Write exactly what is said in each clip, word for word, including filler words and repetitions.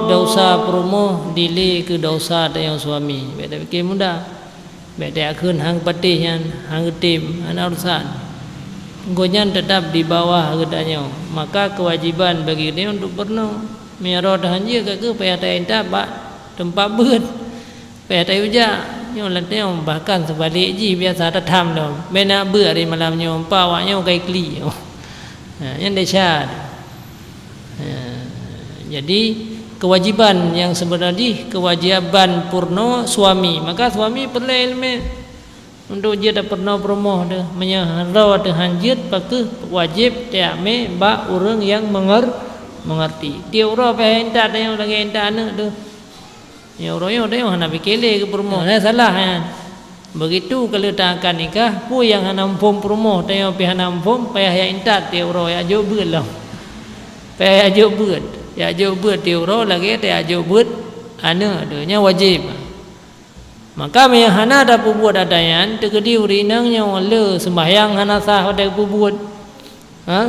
Desya peurumoh dilé keu desya tanyoe suami. Bék tapike mudah. Bék takheun han patéh nyan, han geutem, hana urusan. Gobnyan teutap di bawah geutanyoe. Maka keuwajéban bagi geutanyoe untuk peurunoe. Meunyoe droe teuh han jeuet, ka kheueh payah taintat bak teumpat beuet. Payah tayue jak, nyoe lam tanyoe bahkan seubalek jih biasa tatham lom. Bèk na beuet hari malam nyoe, empat awak nyoe ka iklik. Ha, nyan desya. Ha, jadi keuwajéban nyang seubeuna jih keuwajéban peurunoe suami. Maka suami peureulèe ileumèe untuk jeuet tapeurunoe peurumoh teuh. Meunyoe droe teuh han jeuet, pakeuh wajéb taintat bak ureueng nyang menger-, mengerti. Tiep uroe payah intat tanyoe lagèe intat aneuk teuh. Nyoe uroe nyoe tanyoe hana pike lé keu peurumoh. Nyan salah nyan. Begitu ka lheueh ta akan nikah, peue nyang hana muphom peurumoh, tanyoe pih hana muphom, payah jak intat tiep uroe, jak jok beuet lom. Payah jak jok beuet. Jak jok beuet tiep uroe lagèe tajak jok beuet aneuk teuh, nyan wajéb. Maka meunyoe hana tapeubuet ata nyan, teukeudi ureueng inong nyoe le seumbahyang hana sah watèe geupeubuet. Ha?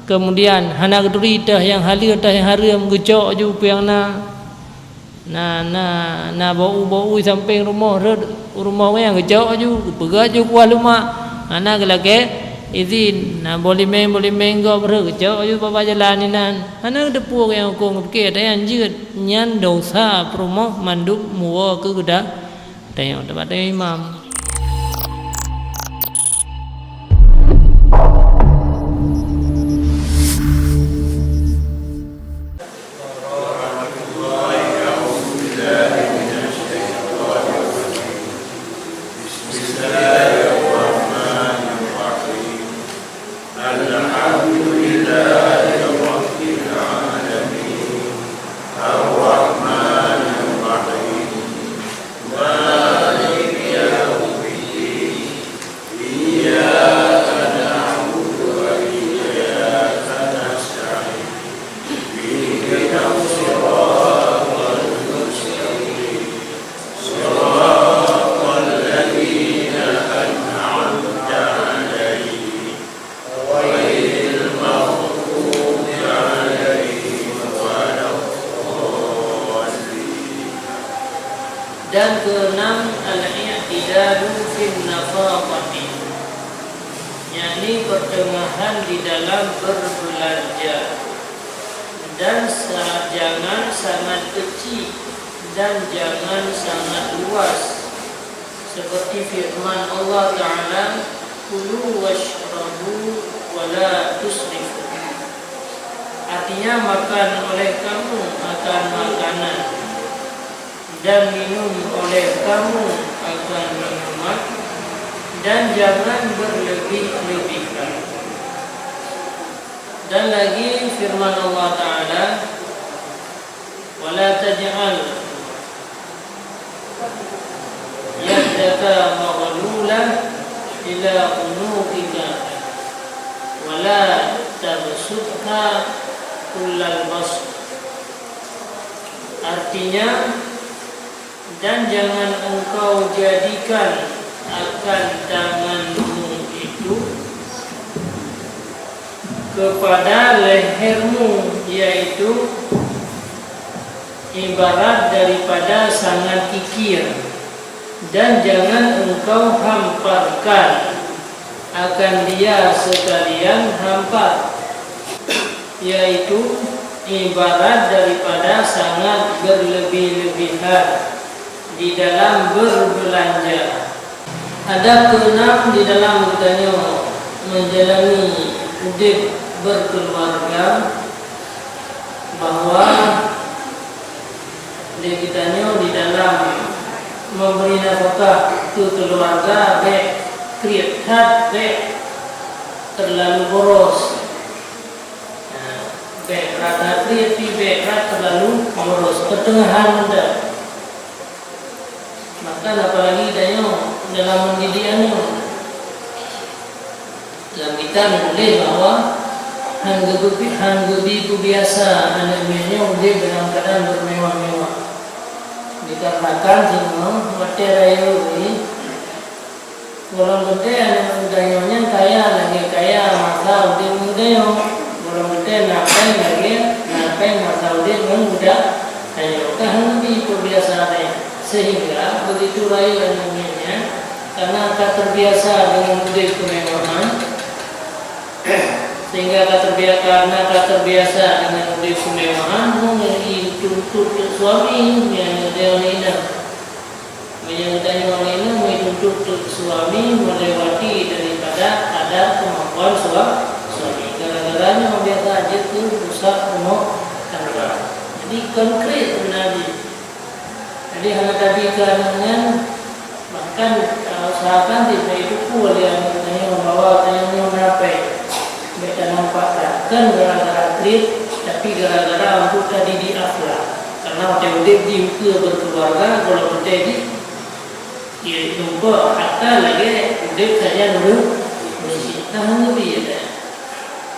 Keumudian hana geuturi teuh nyang haleue teuh nyang hareuem, geucok ju peue nyang na. Na, na, na bau-bau sampéng rumoh, rhot u rumoh nyang geucok ju, geupeugöt ju kuah lumak. Hana geulakèe izin, na boh limeng-boh limeng gob rhot geucok ju babah jalan inan. Hana geuteupeue nyang hukôm, geupike ata nyan jeuet, nyan desya peurumoh mandum muwoe keu geuda-, Tanyoe, teumpat tanyoe imam. الحمد لله رب العالمين. الرحمن الرحيم. مالك يوم الدين. إياك نعبد وإياك نستعين. اهدنا الصراط المستقيم. صراط الذين أنعمت عليهم. غير المغضوب عليهم ولا الضالين. Dan keenam, al-i'tidalu fin nafaqati, yakni pertengahan di dalam berbelanja, dan sa-, jangan sangat kecil dan jangan sangat luas. Seperti firman Allah Ta'ala, "Kulu washrabu wa la tusrifu." Artinya, makan oleh kamu akan makanan, dan minum oleh kamu akan minuman, dan jangan berlebih-lebihan. Dan lagi firman Allah Ta'ala, "Wa la taj'al yaddaka maghlulatan ila unuqika, wa la tabsutha kullal bast." Artinya, dan jangan engkau jadikan akan tanganmu itu kepada lehermu, yaitu ibarat daripada sangat kikir, dan jangan engkau hamparkan akan dia sekalian hampar, yaitu ibarat daripada sangat berlebih-lebihan di dalam berbelanja. Adab keenam di dalam geutanyoe menjalani udeb berkeluarga, bahwa lé geutanyoe di dalam memberi nafkah keu keuluwarga bèk kriet that, bèk teulalu boros. Nah, bèk rata kriet, tapi bèk that teulalu boros, peuteungahan mantong. Bahkan apalagi tanyoe dalam mendidik aneuk. Lam kitab geutuléh bahwa han geubi-, han geubi peubiasa aneuk miet nyoe udeb dalam keuadaan beumewah-mewah. Dikarenakan singoh watèe rayeuk jih, gohlom teuntèe aneuk muda nyoe nyan kaya lagèe kaya masa udeb muda nyoe. Gohlom teuntèe na péng lagèe na Masa udeb ngon budak tanyoe ka hana lé terbiasa lé, sehingga begitu rayeuk aneuk miet nyan, karena ka terbiasa dengan udeb kemewahan, sehingga ka terbiasa, karena ka terbiasa dengan udeb kemewahan, meungeuri tuntut teuk suami, nyan udeb aneuk inong. Meunyoe geutanyoe nyoe meutuntut teuk suami melewati daripada kadar kemampuan sua-, suami. Gara-gara nyoe biasa jeuet keu rusak rumoh tangga. Jadi, konkret sebenarnya. Jadi, hana tabi keu aneuk nyan, bahkan, eh, usahakan tidak itu pun oleh aneuk geutanyoe membawa geutanyoe nyoe meurapai. Bèk tanampak that, kon gara-gara kriet, tapi gara-gara untuk tadidik akhlak. Karena watèe udeb jih ukeue berkeluarga, gohlom teuntèe jih, jih tumpôk harta lagèe udeb sajan ureueng miskin. Nah, ngerti ya, kan?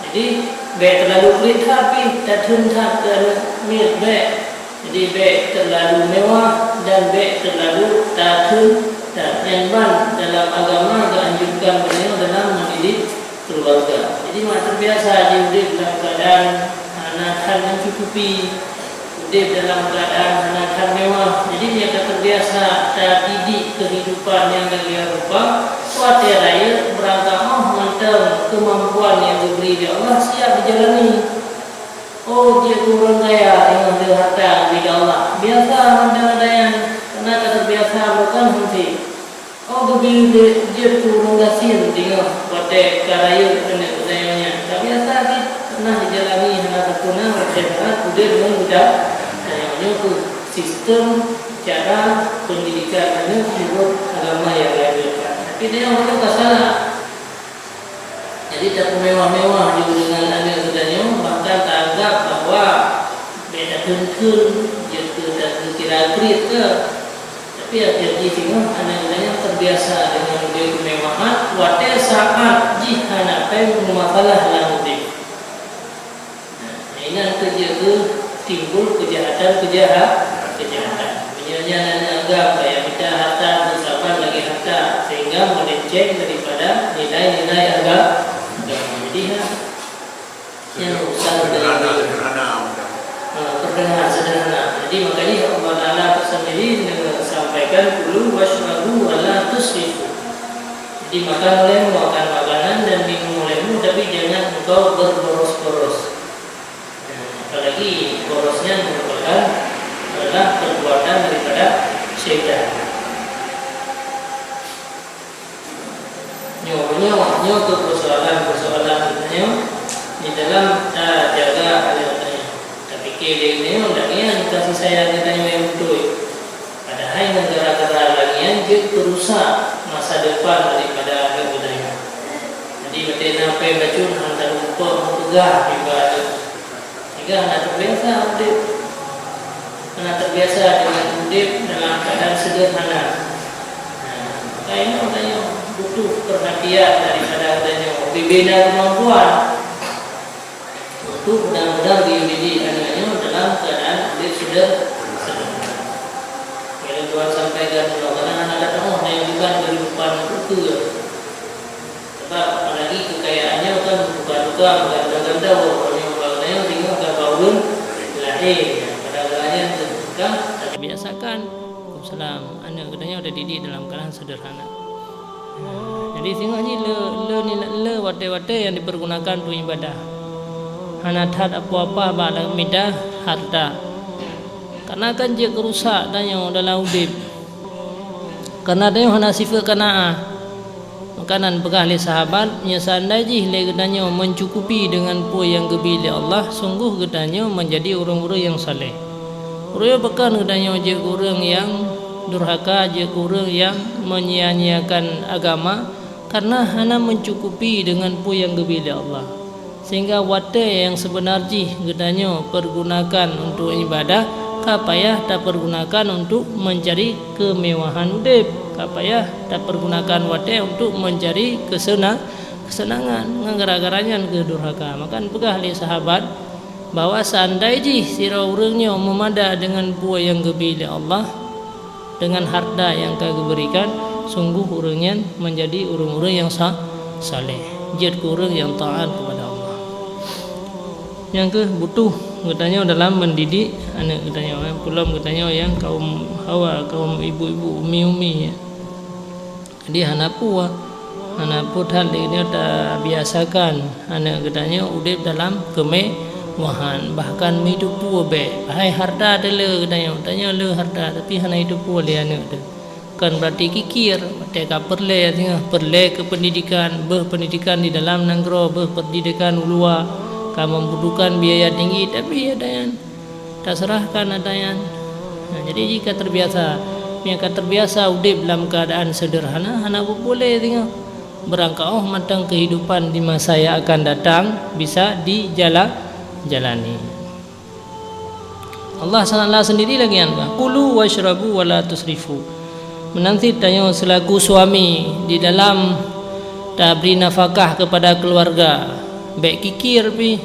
Jadi, bèk terlalu kriet that pih, tatheun that keu aneuk miet, bèk. Jadi, bèk terlalu mewah dan bèk terlalu tatheun that. Nyan ban dalam agama geuanjurkan geutanyoe dalam mendidik keluarga. Jadi, mak terbiasa jiudeb dalam keadaan hana that mencukupi, udeb dalam keadaan hana that mewah. Jadi, meunyoe ka terbiasa tadidik kehidupan nyang lagèe rupa, watèe rayeuk beurangkamoh mantong kemampuan nyang geubri lé Allah siap jijalani. Oh, jeuet keu ureueng kaya teungoh lé harta geubri lé Allah. Biasa mantong geutanyoe, karena ka terbiasa bukan henti. Oh, geubri lé jeuet keu ureueng gasien teungoh watèe ka rayeuk aneuk geutanyoe nyan. Ka biasa cit pernah jijalani hana sapeue na watèe brat udeb ngon budak. Tanyoe nyoe keuh sistem cara pendidikan aneuk menurut agama nyang geuanjurkan. Tapi tanyoe nyoe ka salah. Jadi, tapeumewah-mewah jih deungon aneuk geutanyoe, bahkan taanggap bahwa bèk takheun-kheun, jeuet keu tageukira kriet keu. Tapi, akhé jih singoh aneuk geutanyoe terbiasa deungon udeb keumewahan, watèe saát jih hana péng meumasalah lam udeb. Nah, inan keuh jeuet keu timbul keujahatan-keujaha-, keujahatan. Meunyoe nyan aneuk agam ka mita harta beusaban lagèe harta, sehingga meulenceng daripada nilai-nilai agam-, agama. Jadi, ha, nyan urusan sederhana, sederhana. Ha, terdengar sederhana. Jadi, makajih Allah Taala tersendiri menyampaikan, "Kulu wasyrabu wa la tusrifu." Jadi, makan olehmu akan makanan dan minum olehmu, tapi jangan engkau berboros-boros. Apalagi boros nyan merupakan adalah perbuatan daripada syaitan. Nyoe, nyoe, nyoe keuh persoalan-persoalan nyoe di dalam tajaga aneuk nyoe. Tapike lé nyoe, dak nyan kasih sayang geutanyoe nyang beutôi. Padahai ngon gara-gara lagèe nyan jeuet keu rusak masa depan daripada aneuk geutanyoe. Jadi, watèe na péng bacut, hana talumpok meupeugah nibak aneuk. Sehingga hana terbiasa udeb. Hana terbiasa dengan udeb dalam keadaan sederhana. Nah, maka inoe tanyoe butuh perhatian daripada geutanyoe. Bibina kemampuan. Untuk benar-benar dididik aneuk nyoe dalam keadaan udeb seder-, sederhana. Nyang Tuhan sampaikan, mudah-mudahan hana datang, oh, nyang bukan kehidupan ukeue. Sebab apalagi kekayaan nyoe kan bukan tukang, bukan ganda-ganda, walaupun nyoe bak nyoe tinggal bak ureueng laén. Padahal nyan teuka, tapi biasakan. Waalaikumsalam. Aneuk geutanyoe tadidik dalam keadaan sederhana. Jadi, singoh jih le, le nilai, le watèe-watèe nyang dipergunakan untuk ibadah. Hana that apoh-apoh bak mita harta. Karena kan jeuet keu rusak tanyoe dalam udeb. Karena tanyoe hana sifeuet qanaah. Maka nan peugah lé sahabat, "Meunyoe seundai jih lé geutanyoe mencukupi deungon peue nyang geubri lé Allah, sunggoh geutanyoe menjadi ureueng-ureueng nyang saleh." Ureueng pakon geutanyoe jeuet keu ureueng nyang durhaka, jeuet keu ureueng nyang menyia-nyiakan agama, karena hana mencukupi deungon peue nyang geubri lé Allah. Sehingga watèe nyang seubeuna jih geutanyoe pergunakan untuk ibadah, ka payah tapergunakan untuk mencari kemewahan udeb, ka payah tapergunakan watèe untuk mencari keseuna-, kesenangan. Ngon gara-gara nyan keuh durhaka. Maka peugah lé sahabat bahwa seandai jih sidroe ureueng nyoe meumada deungon peue nyang geubri lé Allah, dengan harta nyang ka geuberikan, sunggoh ureueng nyan menjadi ureueng-ureueng nyang sa-, saleh, jeuet keu ureueng nyang taat kepada Allah. Nyang keuh butuh geutanyoe dalam mendidik aneuk geutanyoe, eh, peulom geutanyoe nyang kaum hawa, kaum ibu-ibu, umi-umi, ya. Jadi hana peue, hana peue that lé nyoe tabiasakan aneuk geutanyoe udeb dalam keumewahan, bahkan meuidup peue bék. Hai harta teuh le geutanyoe, tanyoe le harta, tapi hana idup peue lé aneuk teuh. Kon berarti kikir, watée ka peureulée singoh, peureulée keu pendidikan, beuh pendidikan di dalam nanggroe, beuh pendidikan u luwa, ka membutuhkan biaya tinggi, tapi ata nyan taserahkan ata nyan. Nah, jadi jika terbiasa, meunyo ka terbiasa udeb lam keuadaan sederhana, hana buboleh singoh. Beurangkaoh mantong kehidupan di masa yang akan datang bisa dijala-, jalani. Allah Taala sendiri lagi nyan, "Kulu wasyrabu wa la tusrifu." Meunan cit tanyoe selaku suami di dalam tabri nafakah kepada keluarga, bék kikir pih,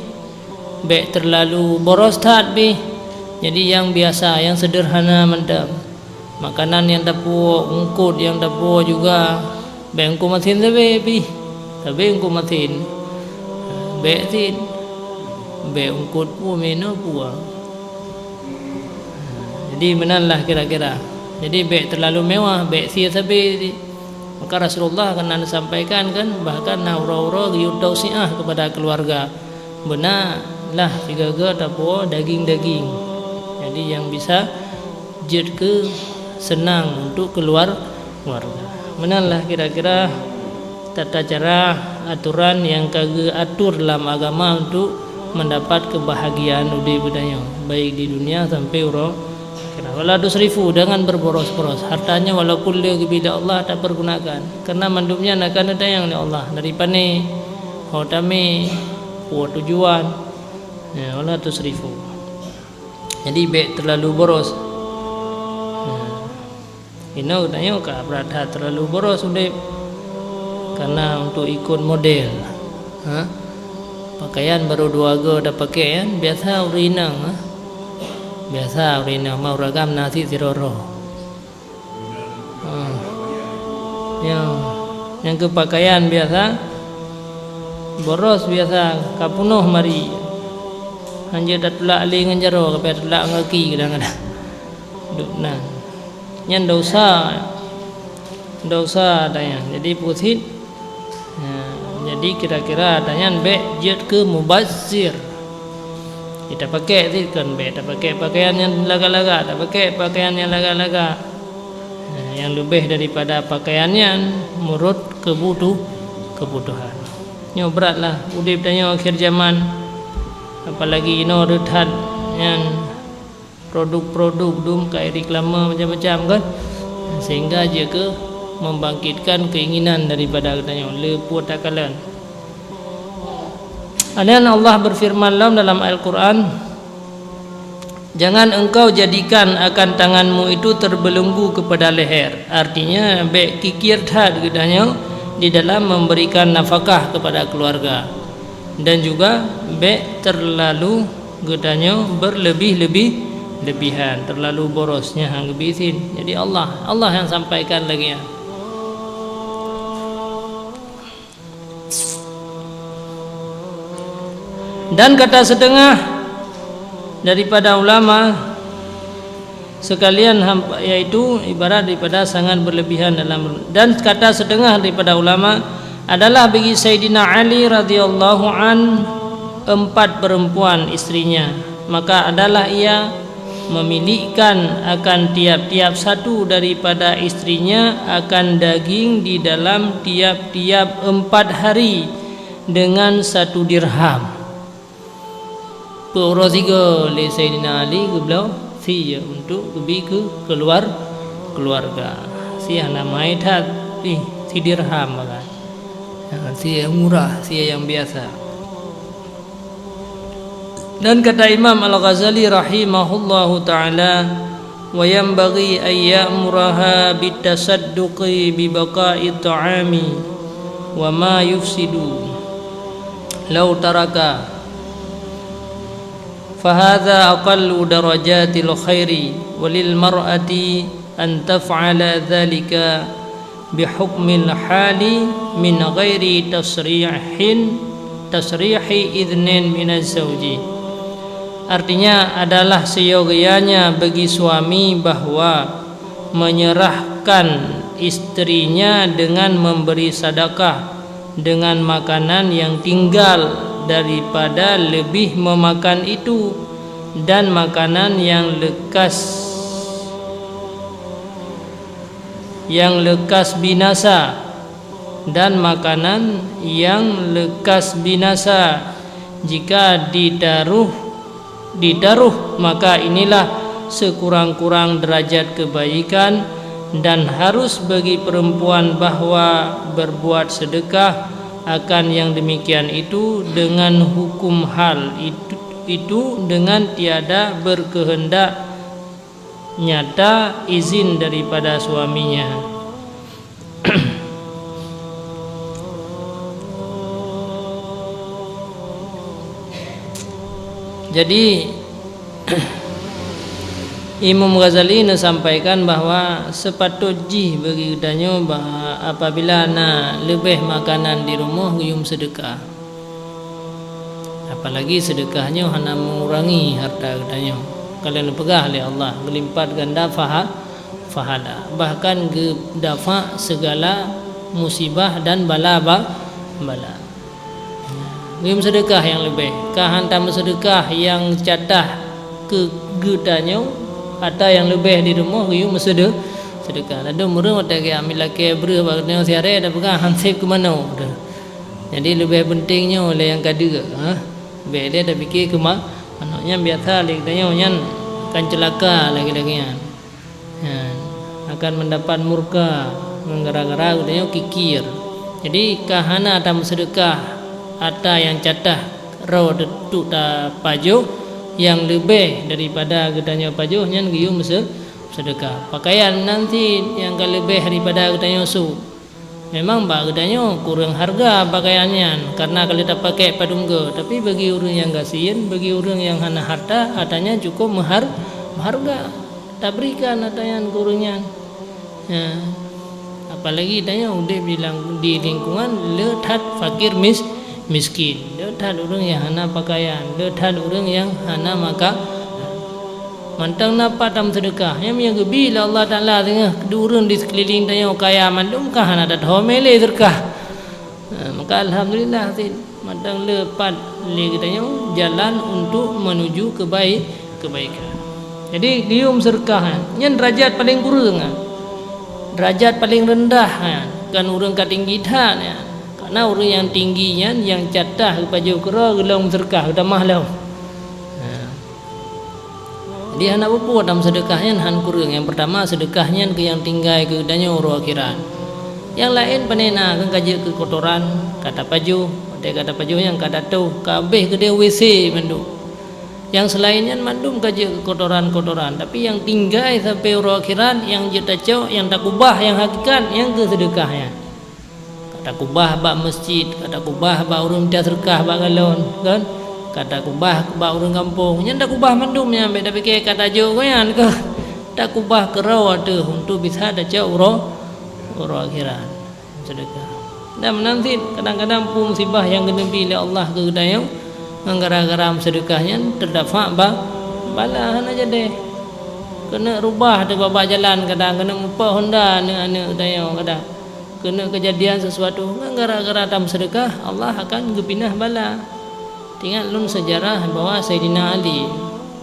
bék terlalu boros that pih. Jadi nyang biasa, nyang sederhana mantong. Makanan nyang tapuwoe, eungkot nyang tapuwoe juga, bék eungkot masin sabe pih. Sabe eungkot masin. Bék cit. Bék eungkot peue, meunoe peue. Jadi meunan lah kira-kira. Jadi bék terlalu mewah, bék sie sabe cit. Maka Rasulullah kan na sampaikan kan, bahkan na uroe-uroe geuyue tausiah kepada keluarga. Beuna lah sigaga tapuwoe daging-daging. Jadi nyang bisa jeuet keu seunang untuk keluar-, keluarga. Meunan lah kira-kira tata cara aturan nyang ka geuatur lam agama untuk mendapat kebahagiaan udeb geutanyoe, baik di dunia sampai uroe akhirat. Wala tusrifu, jangan berboros-boros. Harta nyoe walaupun le geubri lé Allah, tapergunakan. Karena mandum nyan akan neutanyong lé Allah, dari pane ho tamé, peue tujuan. Ya, wala tusrifu. Jadi bék terlalu boros. Nah, inoe geutanyoe ka brat that terlalu boros udeb. Karena untuk ikut model. Ha? Pakaian baru dua go tapakée kan, biasa ureueng inong, ha? Biasa ureueng inong, ma ureueng agam na cit sidroe-droe. Ha. Nyang, nyang keu pakaian biasa, boros biasa, ka peunoh mari. Hanjeuet tatulak lé ngon jaroe, ka payah tatulak ngon gaki kadang-kadang. Duek nan. Nyan dosa. Dosa ata nyan. Jadi peue cit, nah, jadi kira-kira ata nyan bék jeuet keu mubazir. Jadi tapakée cit kon bék tapakée pakaian nyang lagak-lagak, tapakée pakaian nyang lagak-lagak. Nah, nyang leubeh daripada pakaian nyan meurot keubutuh-, keubutuhan. Nyoe brat lah udeb tanyoe akhir zaman. Apalagi inoe reuet that nyan produk-produk dum ka ireklame macam-macam kan. Sehingga jeuet keu membangkitkan keinginan daripada geutanyoe le peue takalon. Kemudian Allah berfirman lom dalam Al-Quran, "Jangan engkau jadikan akan tanganmu itu terbelenggu kepada leher." Artinya, bék kikir that geutanyoe di dalam memberikan nafkah kepada keluarga. Dan juga bék terlalu geutanyoe berlebih-lebih, lebihan, terlalu boros nyan han geubri idhin. Jadi Allah, Allah nyang sampaikan lagée nyan. Dan kata setengah daripada ulama sekalian hampa, yaitu ibarat daripada sangat berlebihan dalam, dan kata setengah daripada ulama adalah bagi Saidina Ali radhiyallahu an empat perempuan istrinya, maka adalah ia memilikkan akan tiap-tiap satu daripada istrinya akan daging di dalam tiap-tiap empat hari dengan satu dirham. Peu uroe sigo lé Saidina Ali geubloe sie untuk geubi keu keuluar-, keuluarga. Sie hana meuhai that pih, sidirham bahkan. Ha, sie murah, sie nyang biasa. Dan kata Imam Al-Ghazali rahimahullahu ta'ala, "Wa yanbaghi an ya'muraha bitasadduqi bi baqa'i ta'ami wa ma yufsidu law taraka, fahadha aqallu darajatil khairi, wa lil mar'ati an taf'ala dhalika bihukmil hali min ghairi tasrihin, tasrihi idhnin minaz zauji." Artinya adalah seyogianya bagi suami bahwa menyerahkan istrinya dengan memberi sedekah dengan makanan yang tinggal daripada lebih memakan itu, dan makanan yang lekas, yang lekas binasa, dan makanan yang lekas binasa, jika ditaruh, ditaruh, maka inilah sekurang-kurang derajat kebaikan, dan harus bagi perempuan bahwa berbuat sedekah akan yang demikian itu dengan hukum hal itu, itu dengan tiada berkehendak nyata izin daripada suaminya. Jadi, Imam Ghazali neusampaikan bahwa seupatôt jih bagi geutanyoe bah apabila na leubeh makanan di rumoh geuyue meuseudeukah. Apalagi seudeukah nyoe hana mengurangi harta geutanyoe. Ka lheueh neupeugah lé Allah, geulipat ganda paha-, pahala. Bahkan geudafa segala musibah dan bala ba-, bala. Geuyue meuseudeukah nyang leubeh. Ka han tameuseudeukah nyang catah keu geutanyoe, ata nyang leubeh di rumoh geuyue meuseude-, seudeukah. Ladôm ureuëng watée geujak miet lakée breueh bak geutanyoe siaré, tapeugah han seb keu manoe. Jadi leubeh peunteng nyoe lé nyang ka deuk, ha? Bék lé tapike keu ma-, manoe nyan biasa lé geutanyoe nyan kan ceulaka lagée-lagée nyan. Nyan akan meudapat murka ngon gara-gara geutanyoe kikir. Jadi ka hana tameuseudeukah ata nyang catah roh teutôk tapajoh nyang leubeh daripada geutanyoe pajoh nyan geuyue meuseu-, seudeukah. Pakaian nan cit nyang ka leubeh daripada geutanyoe sôk. Memang bak geutanyoe kureueng hareuga pakaian nyan, kareuna ka lheueh tapakék padum goe, tapi bagi ureuëng nyang gasien, bagi ureuëng nyang hana harta, ata nyan cukôp meuhar-, meuhareuga. Taberikan ata nyan keu ureuëng nyan. Ya. Apalagi tanyoe udeb di lam-, di lingkungan le that fakir mis-, miskin, le that ureuëng nyang hana pakaian, le that ureuëng nyang hana maka-, mantong na pat tameuseudeukah. Nyan meunyoe geubi lé Allah Taala singoh keu ureuëng di sikeulileng tanyoe kaya mandum, ka hana that ho mé lé seudeukah. Ha, maka alhamdulillah cit mantong le pat lé geutanyoe jalan untuk menuju kebai-, kebaikan. Jadi geuyue meuseudeukah nyan, nyan derajat paleng kureueng nyan. Derajat paleng reundah nyan, kon ureuëng ka tinggi that nyan. Kareuna ureuëng nyang tinggi nyan nyang catah geupajoh keudroe geulong meuseudeukah geutamah lom. Ha. Jadi hana peue-peue tameuseudeukah nyan han kureueng. Nyang peurtama seudeukah nyan keu nyang tinggai keu geutanyoe uroe akhirat. Nyang laén pane na kan ka jeuet keu kotoran, ka tapajoh, watée ka tapajoh nyan ka tatoh, ka abéh keudeh WC mandum. Nyang seulaén nyan mandum ka jeuet keu kotoran-kotoran, tapi nyang tinggai sampoe uroe akhirat nyang jeuet tacok, nyang takubah nyang hakikat, nyang keu seudeukah nyan. Ka takubah bak meuseujid, ka takubah bak ureuëng mita seudeukah bak galon, kan? Ka takubah bak ureuëng gampông, nyan takubah mandum nyan, bék tapike ka tajok gobnyan keuh. Takubah keudroe teuh untuk bisa tacok uroe, uroe akhirat. Seudeukah. Dan meunan cit, kadang-kadang peue musibah nyang geuneubi lé Allah keu geutanyoe, ngon gara-gara meuseudeukah nyan teudafa ba-, bala hana jadeh. Keuneuk rubah teuh babah jalan, kadang keuneuk muphom honda aneuk-aneuk geutanyoe, kadang keuneuk keujadian sesuatu. Ngon gara-gara tameuseudeukah, Allah akan geupinah bala. Teuingat lôn seujarah bahwa Saidina Ali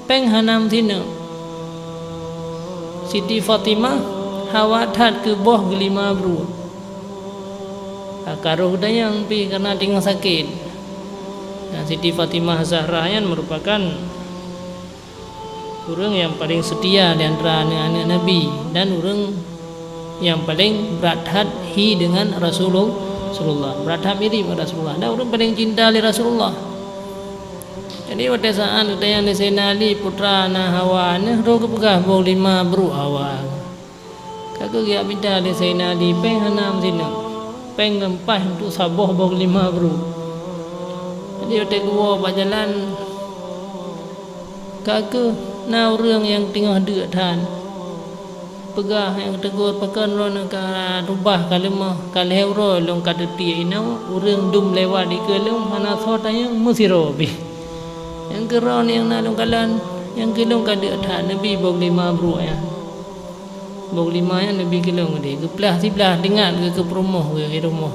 péng hana meusineuk. Siti Fatimah hawa that keu boh geulima brôk. Ka roh dayang pih kareuna teungoh sakét. Dan Siti Fatimah Zahra nyan meurupakan ureuëng nyang paleng seutia di antara aneuk-aneuk Nabi dan ureuëng nyang paleng brat that hi deungon Rasulul-, Rasulullah, brat that mirip ngon Rasulullah, dan ureuëng paleng cinta lé Rasulullah. Jadi watée saát geutanyong lé Saidina Ali, "Putra na hawa?" Nyan roh geupeugah, "Boh lima brôk hawa." Ka keuh geujak mita lé Saidina Ali, péng hana meusineuk, péng ngon paih untuk saboh boh lima brôk. Jadi watée geuwoe bak jalan, ka keuh na ureuëng nyang teungoh deuk that. Peugah nyang teugur, "Pakon droeneuh ka rubah ka leumoh, ka lhée uroe lôn ka teutiek inoe, ureuëng dum lewat dikeue lôn hana soe tanyong meusidroe pih." Nyang keudroe nyang na lôn kalon, nyang keu lôn ka deuk that, neubi boh glima brôk nyan. Boh glima nyan neubi keu lôn keudéh, geuplah siblah, teuingat keu, keu peurumoh, keu rumoh.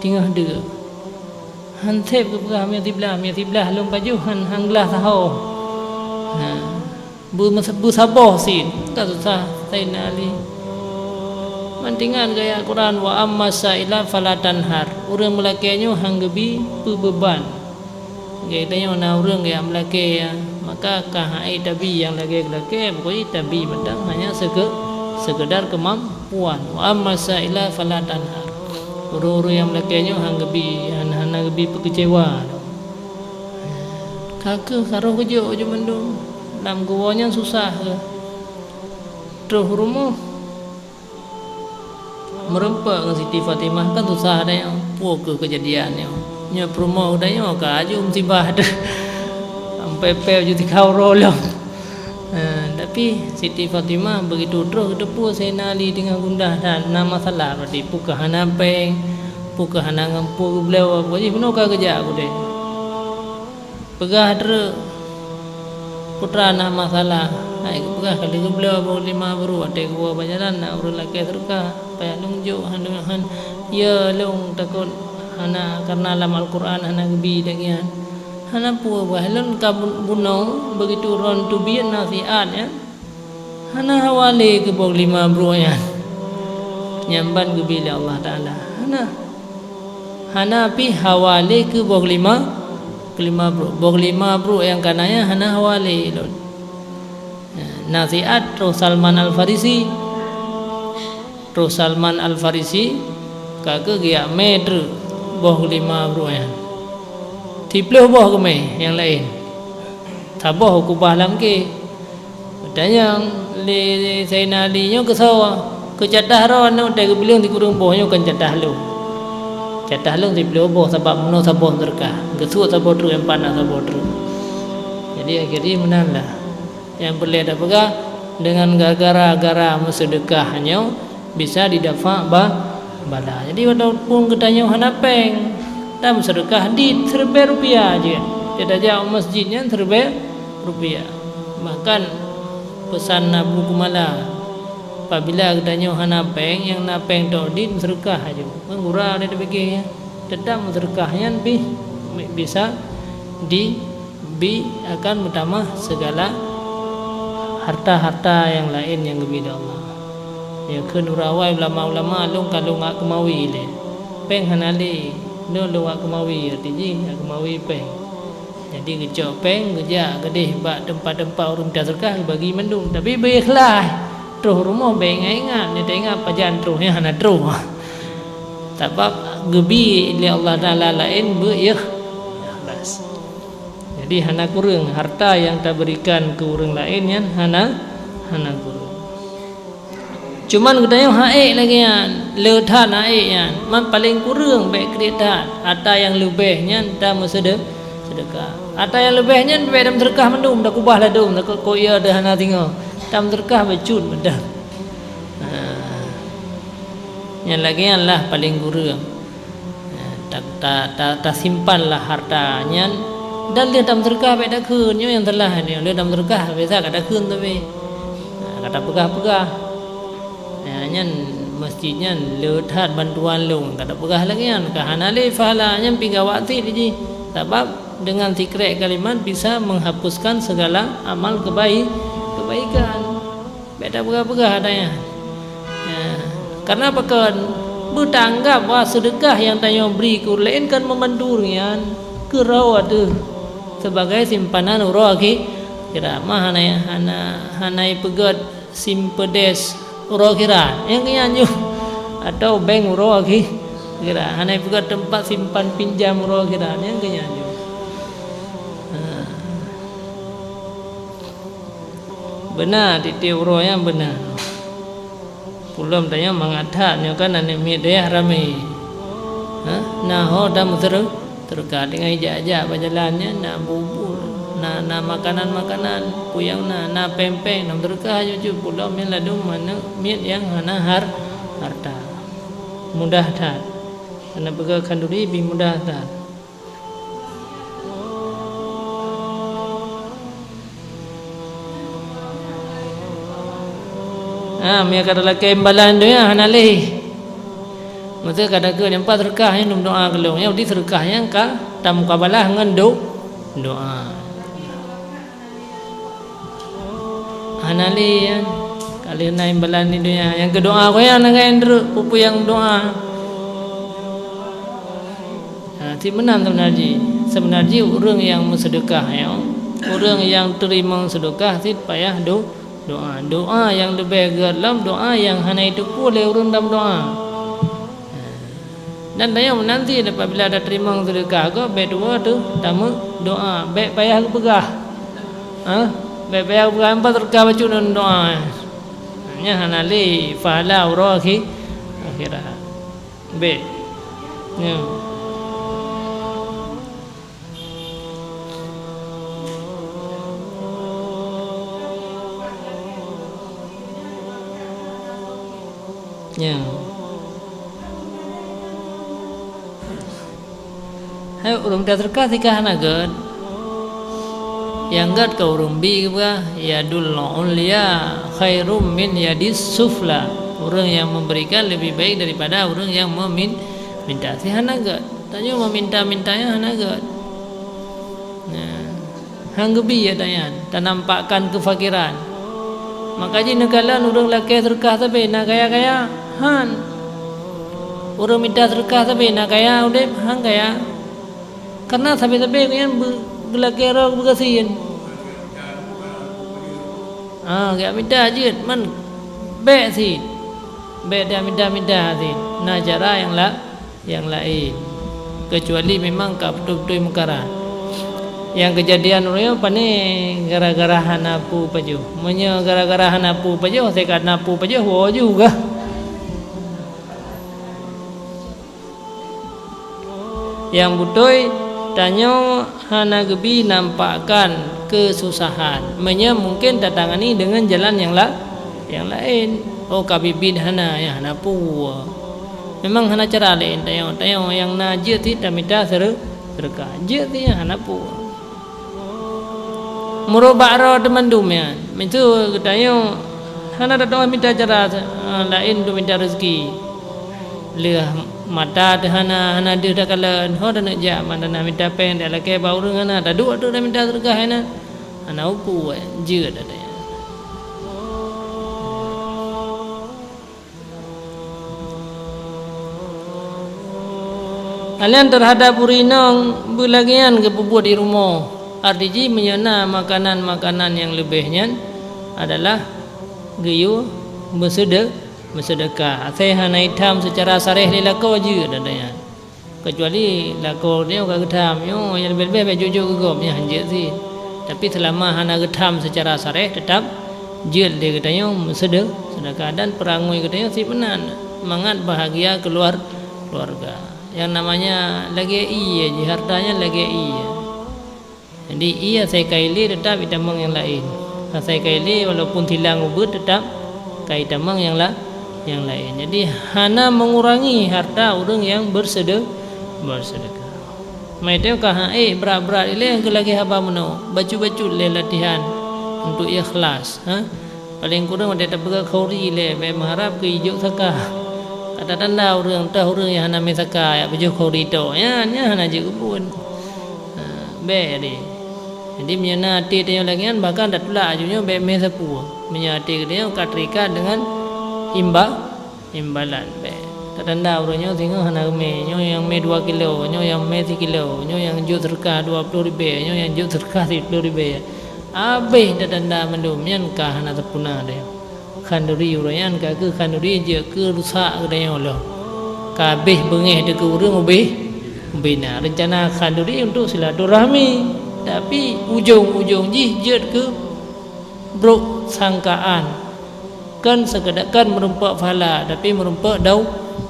Teungoh deuk. Han sép geupeugah mé siblah, mé siblah lôn pajoh han, han glah sahoe. Ha. Beu-, beusaboh cit, ka susah Saidina Ali. Man teuingat geuayat Quran, "Wa amma sa'ila fala tanhar." Ureuëng meulakée nyoe han geubi peubeuban. Geutanyoe na ureuëng nyang meulakée, ya, maka ka hai tabi nyang lagée-lakée, pokoknya tabi mantong hanya seke-, sekedar keumampuan. "Wa amma sa'ila fala tanhar." Ureuëng-ureuëng nyang meulakée nyoe han geubi, han, hana geubi peukeucewa. Ka keuh ka roh geujok ju mandum, lam geuwoe nyan susah keuh. Troh rumoh, meureumpok ngon Siti Fatimah kan susah dayang. Peue keuh keujadian nyoe? Nyoe peurumoh geutanyoe ka aju musibah deuh. Sampai pèe ju tikau roh lom. Ha, tapi Siti Fatimah begitu troh geuteupeue Saidina Ali teungoh gundah dan na masalah, berarti peue keuh hana péng, peue keuh hana ngon peue geubloe, pokok jih bunoe ka geujak keudéh. Peugah treuk, "Putra, na masalah." Hai geupeugah ka lheueh geubloe boh glima brôk, watée geuwoe bak jalan na ureuëng lakée seudeukah, payah lôn jok, han, han, ya lôn takot hana, karena lam Al-Quran hana geubi lagée nyan. Hana peue bah, lôn ka bu-, bunoe, begitu lôn teubiet nasihat nyan. Hana hawa lé keu boh glima brôk nyan. Nyan ban geubi lé Allah Taala. Hana. Hana pih hawa lé keu boh glima, glima brôk. Boh glima brôk nyang ka na nyan hana hawa lé lôn. Nasihat troh Salman Al-Farisi. Troh Salman Al-Farisi ka keuh geujak mé treuk boh glima brôk nyan. Siplôh boh geumé nyang laén. Saboh geukubah lam gé. Geutanyong lé Saidina Ali, "Nyoe keusoe? Keu catah droe nyoe?" Watée geubilang sikureueng boh, "Nyoe kon catah lôn. Catah lôn siplôh boh, sabab meunoe saboh meuseudeukah. Geusuet saboh treuk, nyan pat na saboh treuk." Jadi akhé jih meunan lah. Nyang peureulée tapeugah, deungon gara-gara meuseudeukah nyoe bisa didafa ba-, bala. Jadi, walaupun geutanyoe hana péng, tameuseudeukah dit siribée rupiah jeuet. Tajak u masjid nyan siribée rupiah. Bahkan peusan Abu Kumala, apabila geutanyoe hana péng, nyang na péng tok dit meuseudeukah aju. Kan gura lé tapiké, ya. Teutap meuseudeukah nyan pih bisa di bi akan meutamah sigala harta-harta nyang laén nyang geubri lé Allah. Nyan keuh nura awai ulama-ulama, lôn ka lôn ngak keumawi lé. Péng hana lé, lôn lôn ngak keumawi, arti jih ngak keumawi péng. Jadi geucok péng, geujak keudeh bak teumpat-teumpat ureuëng mita seudeukah, geubagi mandum. Tapi beu ikhlaih, troh rumoh beu ingat-ingat, nyoe taingat pajan troh, nyan hana troh. Sabab geubi lé Allah Taala laén beu ikh-, ikhlas. Jadi hana kureueng harta nyang taberikan keu ureuëng laén nyan, hana, hana kureueng. Cuman geutanyoe han ék lagée nyan, le that han ék nyan, man paleng kureueng bék kriet that. Ata nyang leubeh nyan tameuseude-, seudeukah. Ata nyang leubeh nyan bék tameuseudeukah mandum, takubah ladôm, takot kok ya teuh hana singoh. Tameuseudeukah bacut mantong. Nah, nyang lagée nyan lah paleng kureueng. Ta, ta, ta, tasimpanlah harta nyan dan lheueh tameuseudeukah bék takheun. Nyoe nyang salah nyoe, lheueh tameuseudeukah biasa ka takheun tapi, ha, ka tapeugah-peugah. Ha, nyan masjid nyan le that bantuan lôn, ka tapeugah lagée nyan, ka hana lé pahala, nyan pih gawat cit jih. Sabab deungon sikrek kalimat bisa menghapuskan segala amal kebai-, kebaikan. Bék tapeugah-peugah ata nyan. Ya. Karena pakon? Beutanggab bahwa seudeukah nyang tanyoe bri keu ureuëng laén kan meubantu ureuëng nyan keu droe teuh sebagai simpanan uroe akhi-, akhirat. Mah hana, hana, hana ipeugét simpedes uroe akhirat. Nyang keu nyan ju. Atau bank uroe akhi-, akhirat. Hana ipeugét teumpat simpan pinjam uroe akhirat. Nyang keu nyan ju. Ha. Beuna, tieb-tieb uroe nyan beuna. Peulom tanyoe mangat that nyoe kan aneuk miet dayah ramé. Ha? Na ho tameuseude-, seudeukah teungoh ijak-jak bak jalan nyan, na bubur, na, na makanan-makanan, peue nyang na, na péng-péng, tameuseudeukah aju cut. Peulom nyan ladôm aneuk miet nyang hana har-, harta. Mudah that. Hana peugah khanduri pih mudah that. Ha, meunyo ka talakée imbalan donya hana lé. Maksud ka takheun nyang pat seudeukah nyan lom doa keu lôn. Nyan berarti seudeukah nyan ka tamukabalah ngon do-, doa. Hana lé nyan. Ka lheueh na imbalan di donya. Nyang keu doa ko nyan na nyang treuk peue-peue nyang doa. Ha, cit meunan seubeuna jih. Seubeuna jih ureuëng nyang meuseudeukah nyoe, ureuëng nyang teurimong seudeukah cit payah do-, doa. Doa nyang leubeh gét lom doa nyang hana jiteupeue lé ureuëng lam doa. Dan tanyoe meunan cit apabila tateurimong seudeukah gob, bék tuwoe teuh tameudoa, bék payah geupeugah. Ha? Bék payah geupeugah, "Empat seudeukah bacut ngon doa." Nyan hana lé pahala uroe akhi-, akhirat. Bék. Nyan. Nyan. Hai ureuëng mita seudeukah sika hana gét. Nyang gét ka ureuëng bi geupeugah, "Yadul ulya khairum min yadis sufla." Ureuëng nyang memberikan lebih baik daripada ureuëng nyang memin-, minta. Cit hana gét. Tanyoe meminta-minta nyan hana gét. Nah, han geubi ata nyan, tanampakkan keufakiran. Maka jih neukalon ureuëng lakée seudeukah sabe na kaya-kaya, han. Ureuëng mita seudeukah sabe na kaya udeb, han kaya. Karena sabe-sabe nyan beu-, geulakée droe beugasien. Ah, geumita jeuet man bék cit. Bék tamita-mita cit. Na cara nyang la-, nyang laén. Kecuali memang ka beutôi-beutôi meukarat. Nyang keujadian uroe nyoe pane gara-gara hana peue pajoh. Meunyoe gara-gara hana peue pajoh, teuka na peue pajoh, woe juga. Nyang beutôi, tanyoe hana geubi nampakkan keususahan. Meunyoe mungken tatangani deungon jalan nyang la-, nyang laén. Oh, ka biet-biet hana, nyan hana peue. Memang hana cara laén tanyoe. Tanyoe nyang na jeuet cit tamita seure-, seudeukah. Jeuet cit nyan hana peue. Meurubak droe teumandum nyan. Miseue geutanyoe hana tadoh mita cara, eh, laén untuk mita rezeki. Lheueh mata teuh hana, hana deuh takalon, ho taneuk jak, mantana mita péng, talakée bak ureuëng hana, taduek teuk tamita seudeukah nyan. Hana upu, eh, jeuet ata nyan. Aleueng teuhadap ureuëng inong beulagée nyan geupeubuet di rumoh. Arti jih meunyoe na makanan-makanan nyang leubeh nyan adalah geuyue meuseude-, meuseudeukah. Asai hana jitham seucara saréh lé lakoe jeuet ata nyan. Kecuali lakoe nyoe ka geutham, nyoe nyang leubeh-leubeh bék jok-jok keu gob, nyan jeuet cit. Tapi seulama hana geutham seucara saréh, teutap jeuet lé geutanyoe meuseude-, seudeukah dan peurangui geutanyoe cit meunan mangat bahagia keuluar-, keuluarga. Nyang namanya lagée ié jih, harta nyan lagée ié. Jadi, ié asai ka ilé teutap itamong nyang laén. Asai ka ilé walaupun silang ubeut teutap ka itamong nyang la-, nyang laén. Jadi, hana mengurangi harta ureuëng nyang bersede-, bersedekah. Meunyoe ka han ék brat-brat ilée keu lagée haba meunoe, bacut-bacut lé latihan untuk ikhlas, ha? Paleng kureueng watée tapeugah khauri lé, bék meuharab keu ijok saka. Ka tatanda ureuëng, teuh ureuëng nyang hana mé saka, jak pajoh khauri tok. Nyan, nyan hana jeuet keupeue. Ha, bék deh. Jadi, meunyoe na até tanyoe lagée nyan, bahkan tatulak aju nyoe bék mé sapeue. Meunyoe até geutanyoe ka terikat dengan imba-, imbalan bék. Tatanda ureuëng nyoe singoh hana geumé, nyoe nyang mé dua kilo, nyoe nyang mé sikilo, nyoe nyang jok seudeukah dua ploh ribée, nyoe nyang jok seudeukah siplôh ribée. Abéh tatanda mandum, nyan ka hana teupuna deh. Khanduri ureuëng nyan ka keuh khanduri jeuet keu rusak geutanyoe lom. Ka abéh beungéh dikeue ureuëng ubéh, ubéh na. Reuncana khanduri untuk silaturahmi, tapi ujong-ujong jih jeuet keu brok sangkaan. Kon seukeda-, kon meurumpok pahala, tapi meurumpok dau-,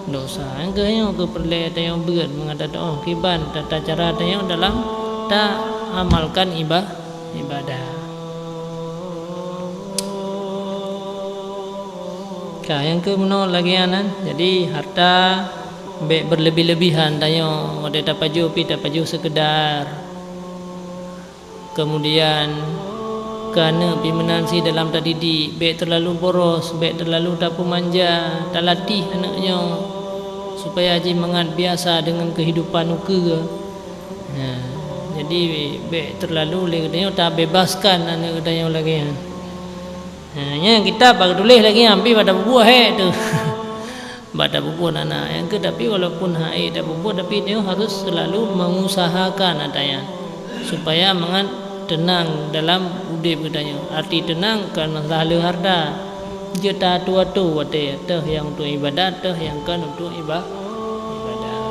dosa. Nyang keuh nyoe keuh peureulée tanyoe beuet meungat tatuoh kiban tata cara tanyoe dalam taamalkan iba-, ibadah. Ka, nyang keuh meunoe lagée nyan. Jadi, harta bék beurlebih-lebihan tanyoe, watée tapajoh pih tapajoh seukeudar. Kemudian, Keu aneuk pih meunan sit dalam tadidik, bék teulalu boros, bék teulalu tapeumanja, talatih aneuk nyoe supaya jimangat biasa deungon keuhidupan ukeue. Nah, jadi bék teulalu lé geutanyoe tabebaskan aneuk geutanyoe lagée nyan. Nah, nyan kitab bak tuléh lagée nyan, pih bak tapeubuet hék teuh. Bak tapeubuet hana. Nyang keu tapi walaupun hana tapeubuet, tapi nyoe harus selalu mengusahakan ata nyan, supaya mangat teunang dalam udeb geutanyoe. Arti teunang kon masalah le harta. Jeuet ta-atu-atu watée, teuh nyang untuk ibadat, teuh nyang kon untuk iba-, ibadat.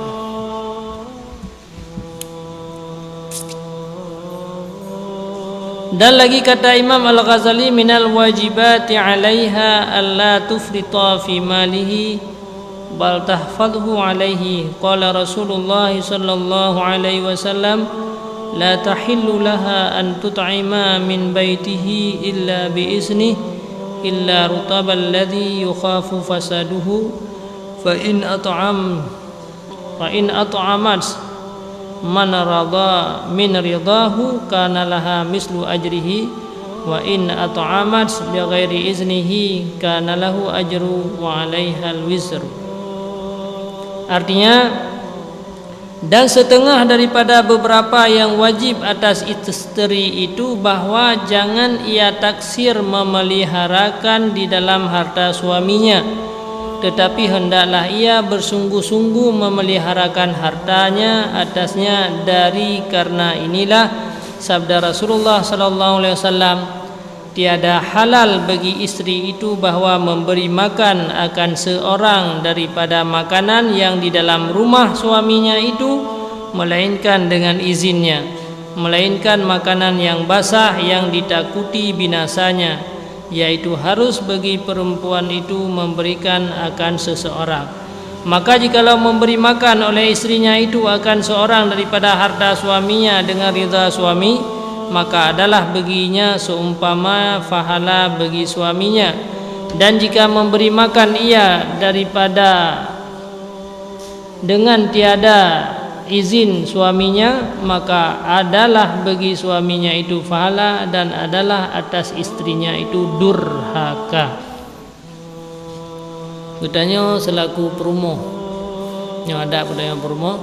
Dan lagi kata Imam Al-Ghazali, "Minal wajibati 'alaiha alla tufrita fi malihi, bal tahfadhu 'alaihi." Qala Rasulullah sallallahu alaihi wasallam, "La tahillu laha an tut'ima min baitihi illa bi iznih, illa rutabal ladzi yukhafu fasaduhu, fa in at'am." Fa in at'amat man rada min ridahu kana laha mislu ajrihi, wa in at'amat bi ghairi iznihi kana lahu ajru wa 'alaihal wizr. Artinya, dan setengah daripada beberapa yang wajib atas istri itu bahwa jangan ia taksir memeliharakan di dalam harta suaminya, tetapi hendaklah ia bersungguh-sungguh memeliharakan hartanya atasnya. Dari karena inilah sabda Rasulullah sallallahu alaihi wasallam, "Tiada halal bagi istri itu bahwa memberi makan akan seorang daripada makanan yang di dalam rumah suaminya itu, melainkan dengan izinnya, melainkan makanan yang basah yang ditakuti binasanya, yaitu harus bagi perempuan itu memberikan akan seseorang." Maka jikalau memberi makan oleh istrinya itu akan seorang daripada harta suaminya dengan ridha suami, maka adalah baginya seumpama pahala bagi suaminya. Dan jika memberi makan ia daripada dengan tiada izin suaminya, maka adalah bagi suaminya itu pahala dan adalah atas istrinya itu durhaka. Geutanyoe seulaku peurumoh, nyoe adat geutanyoe peurumoh,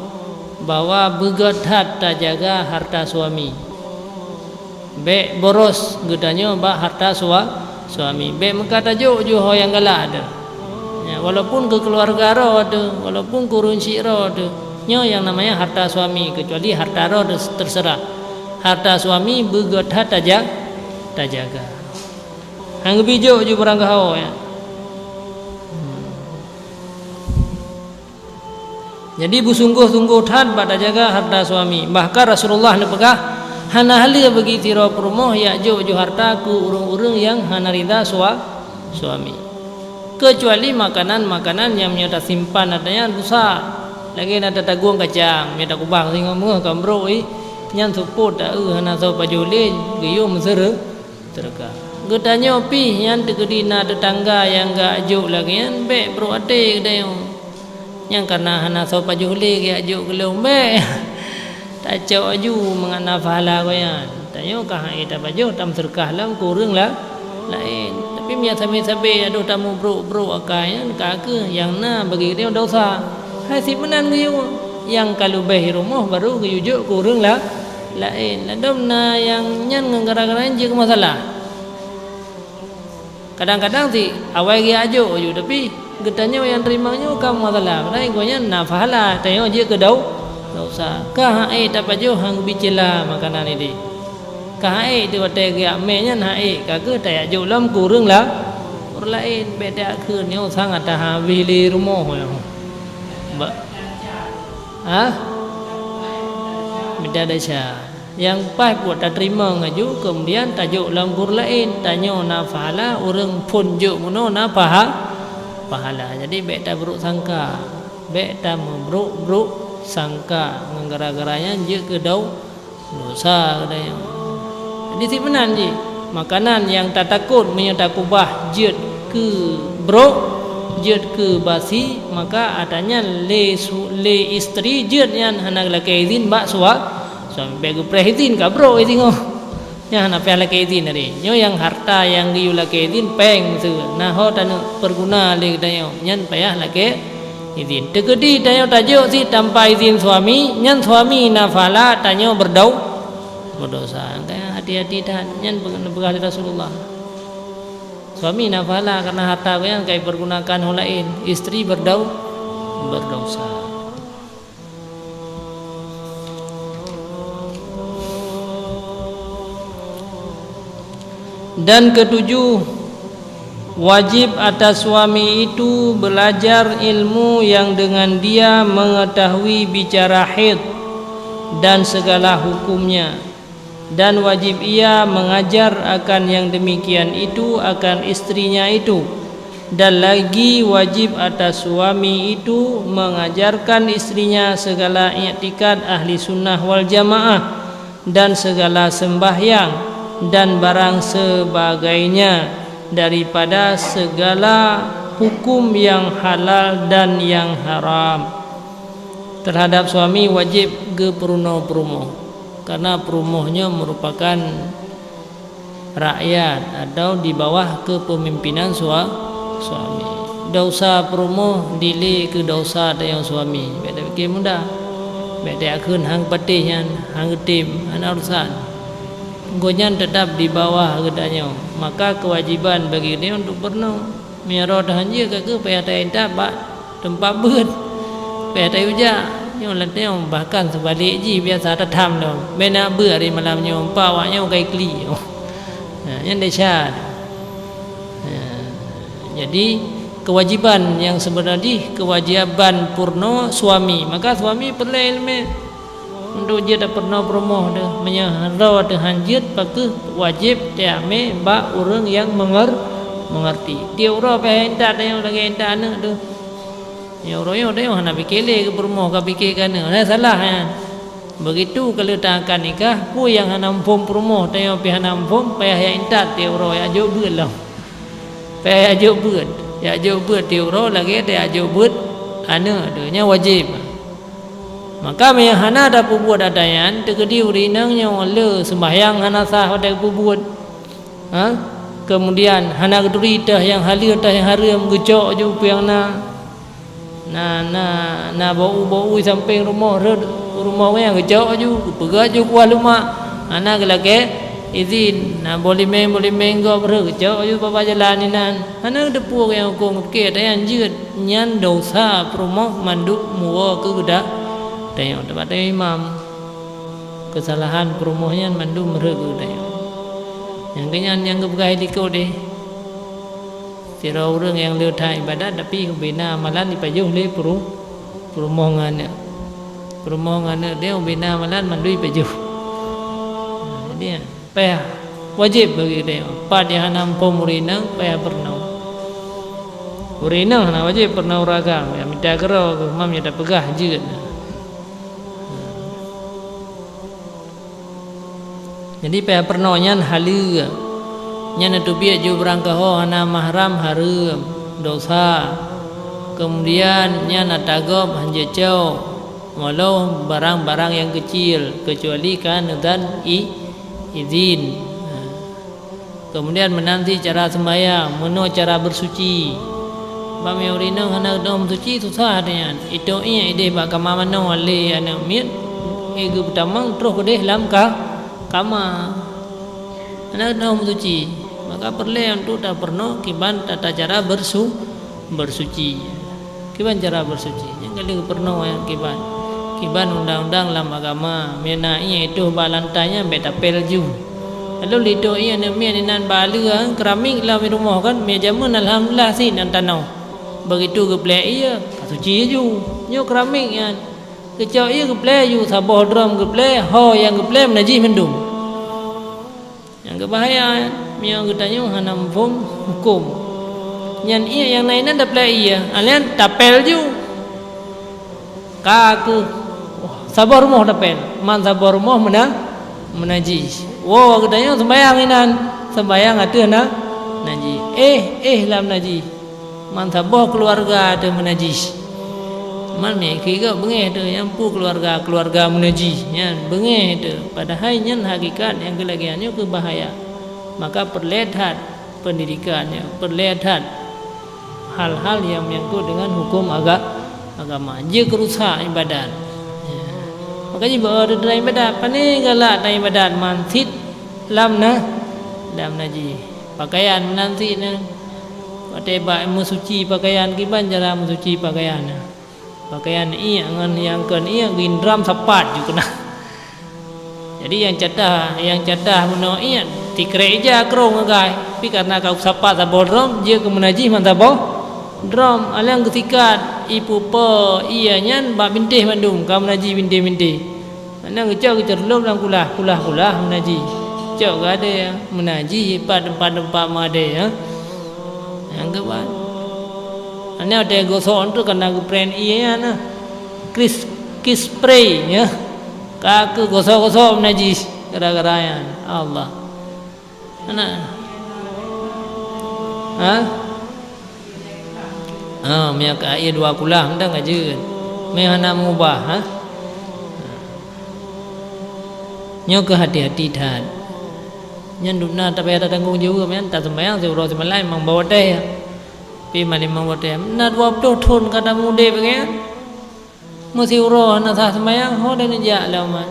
bahwa beugét that tajaga harta suami. Bék boros geutanyoe bak harta sua-, suami. Bék meuka tajok ju ho nyang galak teuh. Ya, walaupun keu keuluwarga droe teuh, walaupun keu ureuëng syik droe teuh, nyoe nyang namanya harta suami, kecuali harta droe teuh terserah. Harta suami beugét that taja-, tajaga. Hana geubijok ju barang geuhao nyan. Jadi beusunggoh-sunggoh that bak tajaga harta suami. Bahkan Rasulullah neupeugah, hana halé bagi sidroe peurumoh jak jok ju harta keu ureuëng-ureuëng nyang hana ridha sua-, suami. Keucuali makanan-makanan nyang meunyoe tasimpan ata nyan rusak. Lagée na tatagong kacang, meunyoe takubah singoh meungoh ka brok ih, nyan seupôt ta-eu hana soe pajoh lé, geuyue meuseure-, Teuka. Geutanyoe pih nyang teukeudi na teutangga nyang geujok lagée nyan, bék brok até geutanyoe. Nyang kana hana soe pajoh lé geujok keu lôn, bék. Tacok aju mangat na pahala gobnyan. Tanyoe ka han ék tapajoh, tameuseudeukah lom keu ureuëng la-, laén. Tapi meunyo sabe-sabe adoh tamubrok-brok akai nyan, ka kheueh nyang na bagi geutanyoe desya. Hai sit meunan geuyue, nyang ka leubeh rumoh baru geuyue jok keu ureuëng la-, laén. Ladom na nyang nyan ngon gara-gara nyan jeuet keu masalah. Kadang-kadang sit awai geujok aju, tapi geutanyoe nyang teurimong nyoe ka masalah. Padahai gobnyan na pahala, tanyoe jeuet keu dau-, desya. Ka han ék tapajoh han geubi ceulah makanan idéh. Ka han ék teuh watée geujak mé nyan han ék, ka kheueh tajak jok lom keu ureuëng la-, ureuëng laén. Bék tajak kheun nyoe sangat tahabéh lé rumoh nyoe. Ba-, Hah? Mita desya. Nyang paih buet tateurimong aju, keumudian tajok lom keu ureuëng laén. Tanyoe na pahala, ureuëng phon jok bunoe na paha-, pahala. Jadi bék tabrok sangka. Bék tamubrok-brok sangka ngon gara-gara nyan jeuet keu dau-, Desya geutanyoe. Jadi sit meunan jih, makanan nyang tatakot meunyoe takubah jeuet keu brok, jeuet keu basi, maka ata nyan lé su-, lé istri jeuet nyan hana geulakée izin bak sua-, suami. Bék geupreh izin ka brok singoh. Nyan hana payah lakée izin tadi. Nyoe nyang harta nyang geuyue lakée izin péng su. Na ho taneuk peuguna lé geutanyoe, nyan payah lakée izin. Teukeudi tanyoe tajok cit tanpa izin suami, nyan suami na pahala, tanyoe beudau-, beudausa. Makanya hati-hati that. Nyan peugah lé Rasulullah. Suami na pahala karena harta geuh nyan ka jipeurgunakan ho laén, istri beudau-, beudausa. Dan ketujuh, wajib atas suami itu belajar ilmu yang dengan dia mengetahui bicara haid dan segala hukumnya, dan wajib ia mengajar akan yang demikian itu akan istrinya itu, dan lagi wajib atas suami itu mengajarkan istrinya segala iktikad ahli sunnah wal jamaah dan segala sembahyang dan barang sebagainya daripada segala hukum yang halal dan yang haram. Terhadap suami wajib geupeurunoe peurumoh, karena peurumoh nyoe merupakan rakyat atau di bawah kepemimpinan sua-, suami. Desya peurumoh dilée keu desya tanyoe suami. Bék tapike mudah. Bék takheun han geupatéh nyan, han geutem, hana urusan. Gobnyan teutap di bawah geutanyoe. Maka keuwajéban bagi geutanyoe untuk peurunoe. Meunyoe droe teuh han jeuet, ka kheueh payah taintat bak teumpat beuet. Payah tayue jak. Nyoe lam teungoh, bahkan seubalek jih biasa tatham lom. Bèk na beuet hari malam nyoe, empat wak nyoe ka ikli. Nah, nyan desya. Nah, jadi, keuwajéban nyang seubeuna jih, keuwajéban peurunoe suami. Maka suami peureulèe ileumèe. Untuk jeuet tapeurunoe peurumoh teuh, meunyoe droe teuh han jeuet, pakeuh wajéb tatamé bak ureueng nyang meungeur-, meungeurti. Tiep uroe payah intat tanyoe lagèe intat aneuk teuh. Nyoe uroe nyoe tanyoe hana pike lé keu peurumoh, ka pike keu aneuk. Hana salah nyan. Begitu ka lheueh ta akan nikah, peue nyang hana muphom peurumoh, tanyoe pih hana muphom, payah jak intat tiep uroe, jak jok beuet lom. Payah jak jok beuet. Jak jok beuet tiep uroe lagèe tajak jok beuet aneuk teuh. Nyan wajéb. Maka meunyoe hana tapeubuet ata nyan, teukeudi ureueng inong nyoe le seumbahyang hana sah watèe geupeubuet. Ha? Keumudian hana geuturi teuh nyang haleue teuh nyang hareuem, geucok ju peue nyang na. Na, na, na bau-bau sampéng rumoh, rhot rumoh nyan geucok ju, geupeugöt ju kuah lumak. Hana geulakèe izin, na boh limeng-boh limeng gob rhot geucok ju babah jalan inan. Hana geuteupeue nyang hukôm geupike ata nyan jeuet. Nyan desya peurumoh mandum meuwoe keu geuda-, tanyoe, teuma tanyoe imam. Keusalahan peurumoh nyan mandum rhot keu geutanyoe. Nyang keunyan nyang geupeugah i likot deh. Sidroe ureueng nyang le that ibadat, tapi ubena amalan jipajoh lé peurumoh ngon aneuk. Peurumoh ngon aneuk deh ubena amalan mandum jipajoh. Jadi, payah, wajéb bagi geutanyoe. Pat nyang hana muphom ureueng inong, payah peurunoe. Ureueng inong hana wajéb peurunoe ureueng agam, ya mita keudroe keu mam nyang tapeugah jeuet. Jadi, payah peurunoe nyan haleue. Nyan neuteubiet ju barangkaho hana mahram hareuem, desya. Keumudian, nyan ata gob han jeuet cok, walau barang-barang nyang keucil, keucuali ka neudan i-, izin. Keumudian, meunan cit cara seumbahyang, meunoe cara beusuci. Bak meunyoe ureueng inong hana geutanyoe meusuci, susah ata nyan. Itôk iék ideh bak kama manoe lé aneuk miet, éh geupeutamong troh keudeh lam ka-, kama. Hana geutanyoe meusuci. Maka peureulèe untuk tapeurunoe kiban tata cara beusu-, beusuci. Kiban cara beusuci. Nyang ka lheueh peurunoe nyan kiban. Kiban undang-undang lam agama. Meunyoe na iék itôh bak lantai nyan bèk tapèl ju. Lalu itôh iék aneuk miet inan bak aleue, keramik lam rumoh kan, meunyoe jameun alhamdulillah sit nan tanoh. Begitu geuplè ié, ka suci ju. Nyoe keramik nyan. Geucok ié geuplè ju, saboh drom geuplè, ho nyang geuplè meunajih mandum. Nyang geumbahaya, meunyoe geutanyoe hana muphom hukôm. Nyan iék nyang na inan taplè ié, alèh nyan tapèl ju. Ka kheueh saboh rumoh tapèl, man saboh rumoh meuna-, meunajih. Woe geutanyoe seumbahyang inan, seumbahyang ateueh na-, najih. Éh, éh lam najih. Man saboh keuluwarga ateueh meunajih. Man meuiké gob beungéh teuh, nyang peue keuluwarga-keuluwarga meunajih nyan beungéh teuh. Padahai nyan hakikat nyang keu lagée nyoe keu bahaya. Maka peureulée that peundidikan nyoe, peureulée that hal-hal nyang menyangkut deungon huköm aga-, agama, jeuet keu rusak ibadat. Ya. Makajih bak droe ibadat, pane galak ta ibadat man cit lam na-, lam najih. Pakaian meunan cit na. Watée bak meusuci pakaian, kiban cara meusuci pakaian na. Pakaian iék ngon nyang kon iék gindram sapat ju keunah. Jadi nyang catah, nyang catah bunoe iék tikrek ija krong agai. Tapi karena ka sapat saboh drom, jeuet keu meunajih man saboh drom. Alang geusikat ipupe ié nyan bak bintéh mandum, ka meunajih bintéh-bintéh. Meunan geucok geuceureulob lam kulah, kulah-kulah meunajih. Cok geuadée meunajih ipat teumpat-teumpat meuadée, ya. Nyang keuban. Aneuk watée gosok tu kana geupren ié nyan na. Kris, kis spray, ya. Ka keu gosok-gosok meunajih gara-gara nyan. Allah. Ana. Ha? Ha, meunyoe ka ié dua kulah mantong ka jeuet. Meuhana meubah, ha? Nyoe keuh hati-hati that. Nyan dum na tapayah tatanggong jaweueb nyan, taseumayang siuroe simalam limong boh watée. Pi ma limong watée. Na dua ploh thon ka tamudeb nyan. Meusiuroe hana sah seumayang, ho dan neujak lom nyan.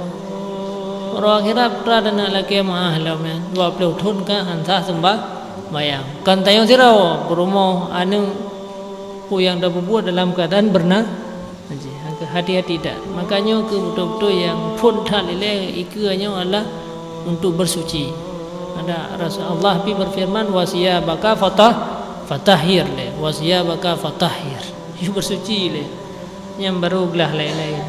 Uroe akhirat putra dan aneuk lakée meuáh lom nyan. Dua ploh thon ka han sah seumbayang. Kon tanyoe sidroe, peurumoh, aneuk, peue nyang tapeubuet dalam keuadaan beurna-, Hati-hati that. Makajih nyoe keuh beutôi-beutôi nyang phon that ilée ikeue nyoe adalah untuk bersuci. Ada Rasul Allah pi berfirman, "Wa siyabaka fatah-, fatahhir," lé. "Wa siyabaka fatahhir." Yue bersuci lé. Nyan baru glah laén-laén.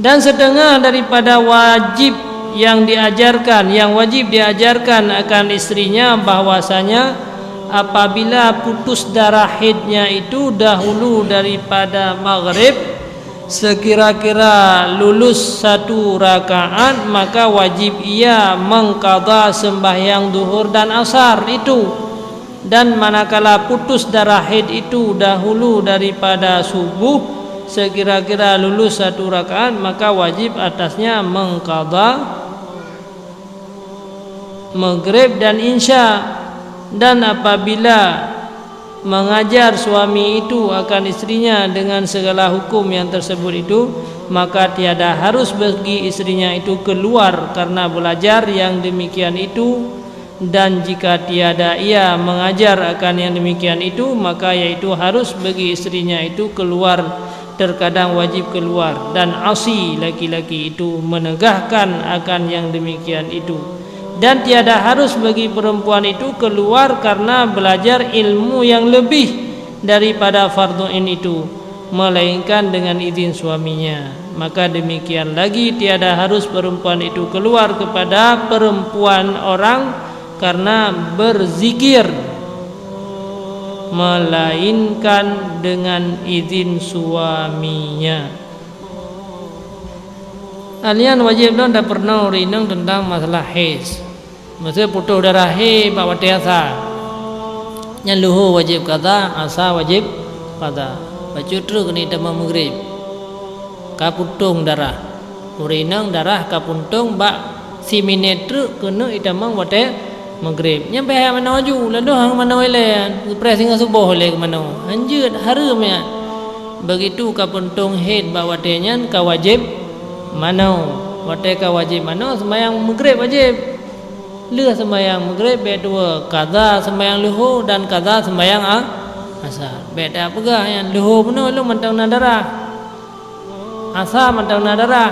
Dan setengah daripada wajib yang diajarkan, yang wajib diajarkan akan istrinya, bahwasanya apabila putus darah haidnya itu dahulu daripada maghrib, sekira-kira lulus satu rakaat, maka wajib ia mengqadha sembahyang zuhur dan asar itu. Dan manakala putus darah haid itu dahulu daripada subuh, sekira-kira lulus satu rakaat, maka wajib atasnya mengqadha maghrib dan isya. Dan apabila mengajar suami itu akan istrinya dengan segala hukum yang tersebut itu, maka tiada harus bagi istrinya itu keluar karena belajar yang demikian itu. Dan jika tiada ia mengajar akan yang demikian itu, maka yaitu harus bagi istrinya itu keluar, terkadang wajib keluar, dan asi laki-laki itu menegahkan akan yang demikian itu. Dan tiada harus bagi perempuan itu keluar karena belajar ilmu yang lebih daripada fardhu ain itu, melainkan dengan izin suaminya. Maka demikian lagi tiada harus perempuan itu keluar kepada perempuan orang karena berzikir, melainkan dengan izin suaminya. Aleunan wajéb lôn tapeurunoe ureuëng inong teuntang masalah haid. Meusé putôh darah haid bak watée asa, nyan leuhô wajéb qadha, asa wajéb qadha. Bacut treuk keuneuk itamong maghrib, ka putôh darah. Ureuëng inong darah ka putôh bak siminét treuk keuneuk itamong watée maghrib. Nyan pih hai manoe aju, ladôm hai manoe ilée, geupreh singoh suboh ilée keu manoe. Hanjeuet, hareuem nyan. Begitu ka putôh haid bak watée nyan ka wajéb manoe. Watée ka wajéb manoe, seumayang maghrib wajéb. Lheueh seumayang maghrib bék tuwoe qadha seumayang leuhô dan qadha seumayang a-, asa. Bék tapeugah nyan leuhô bunoe lôn mantong na darah, asa mantong na darah.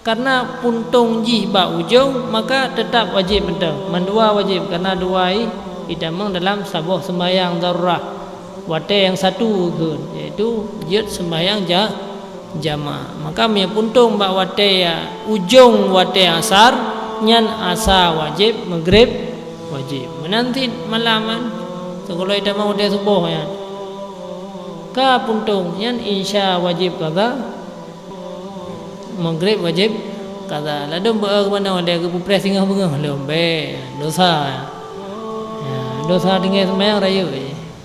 Karena putôh jih bak ujong, maka teutab wajéb mantong. Mandua wajéb, karena dua i-, itamong dalam saboh seumayang darurah. Watée nyang satu kheun, yaitu jeuet seumayang ja-, jama. Maka meunyoe putôh bak watée ujong watée asar, nyan asa wajéb, maghrib wajéb. Meunan cit malam nyan, sigohlom itamong watée suboh nyan. Ka putôh nyan isya wajéb qadha, maghrib wajéb qadha. Ladôm beu-e keu manoe lé geupeupreh singoh beungoh lom bék, dosa. Ya, dosa tinggai seumayang rayeuk,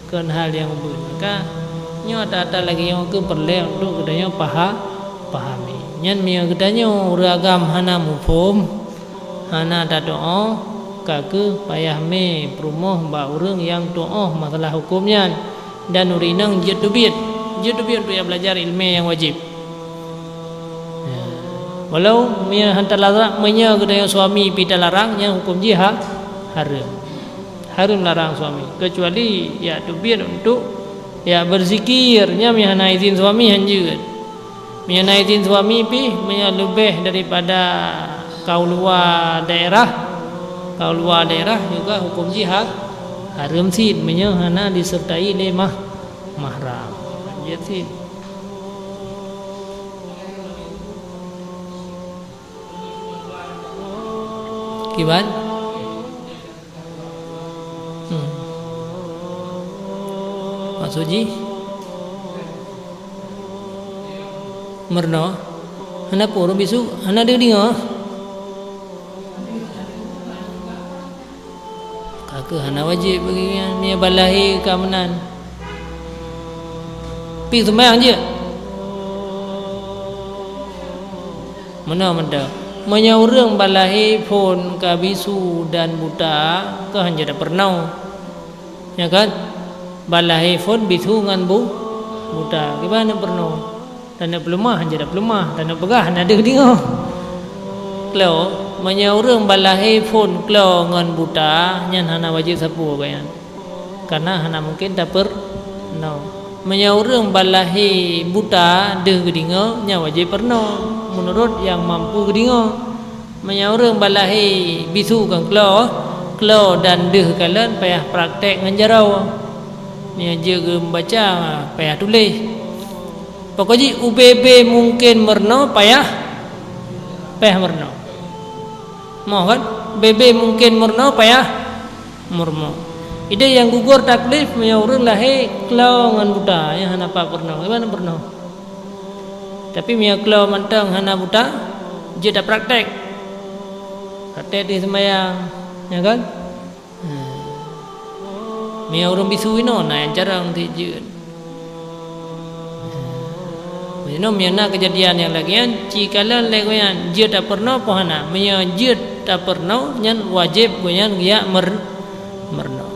kon hal nyang ubit. Maka Nyoe ata-ata lagée nyoe keuh peureulée untuk geutanyoe paha-, pahami. Nyan meunyoe geutanyoe ureuëng agam hana muphom, hana tatuoh, ka keuh payah mé peurumoh bak ureuëng nyang tuoh masalah huköm nyan, dan ureuëng inong jeuet teubiet, jeuet teubiet untuk jak belajar iéleumé nyang wajéb. Ya. Walau meunyoe han talarang, meunyoe geutanyoe suami pih talarang, nyan huköm jih ha-, hareuem. Hareuem larang suami, keucuali jak teubiet untuk jak beuzikir, nyan meunyoe hana izin suami han jeuet. Meunyoe na izin suami pih, meunyoe leubeh daripada kauluwa daerah, kauluwa daerah juga huköm jih ha-, hareuem cit meunyoe hana disertai lé mah-, mahram. Jeuet cit. Kiban? Hmm. Maksud jih? Meurunoe? Hana peue ureuëng bisu, hana deuh deungoe. Ka keuh hana wajéb bagi nyan, meunyoe ban lahé ka meunan. Pih seumayang jeuet. Meunoe mantong. Meunyoe ureuëng ban lahé phon ka bisu dan buta, keuh han jeuet tapeurunoe. Nyo kan? Ban lahé phon bisu ngon bu-, buta. Kiban tapeurunoe? Taneuk peuleumah, han jeuet tapeuleumah. Taneuk peugah, hana deuh deungoe. Klo, meunyoe ureuëng ban lahé phon klo ngon buta, nyan hana wajéb sapeue gobnyan. Kareuna hana mungken tapeurunoe. Meunyoe ureuëng ban lahé buta deuh geudeungoe, nyan wajéb peurunoe meunurot nyang mampu geudeungoe. Meunyoe ureuëng ban lahé bisu kon klo, klo dan deuh kalon payah praktek ngon jaroe. Meunyoe jeuet geumeubaca, payah tuléh. Pokok jih ubé-bé mungken meurunoe payah, payah meurunoe. Moh kan? Ubé-bé mungken meurunoe payah meurunoe. Ideh nyang gugor taklif meunyoe ureuëng lahé klo ngon buta, nyan hana pat peurunoe. Kiban peurunoe? Tapi meunyoe klo mantong hana buta, jeuet tapraktek. Praktek di seumayang, nyo kan? Hmm. Meunyoe ureuëng bisu inoe na nyang carông cit jeuet. Hmm. Meunyoe na keujadian nyang lagée nyan, ci kalon lé gobnyan jeuet tapeurunoe peue hana. Meunyoe jeuet tapeurunoe, nyan wajéb gobnyan geujak meur-, meurunoe.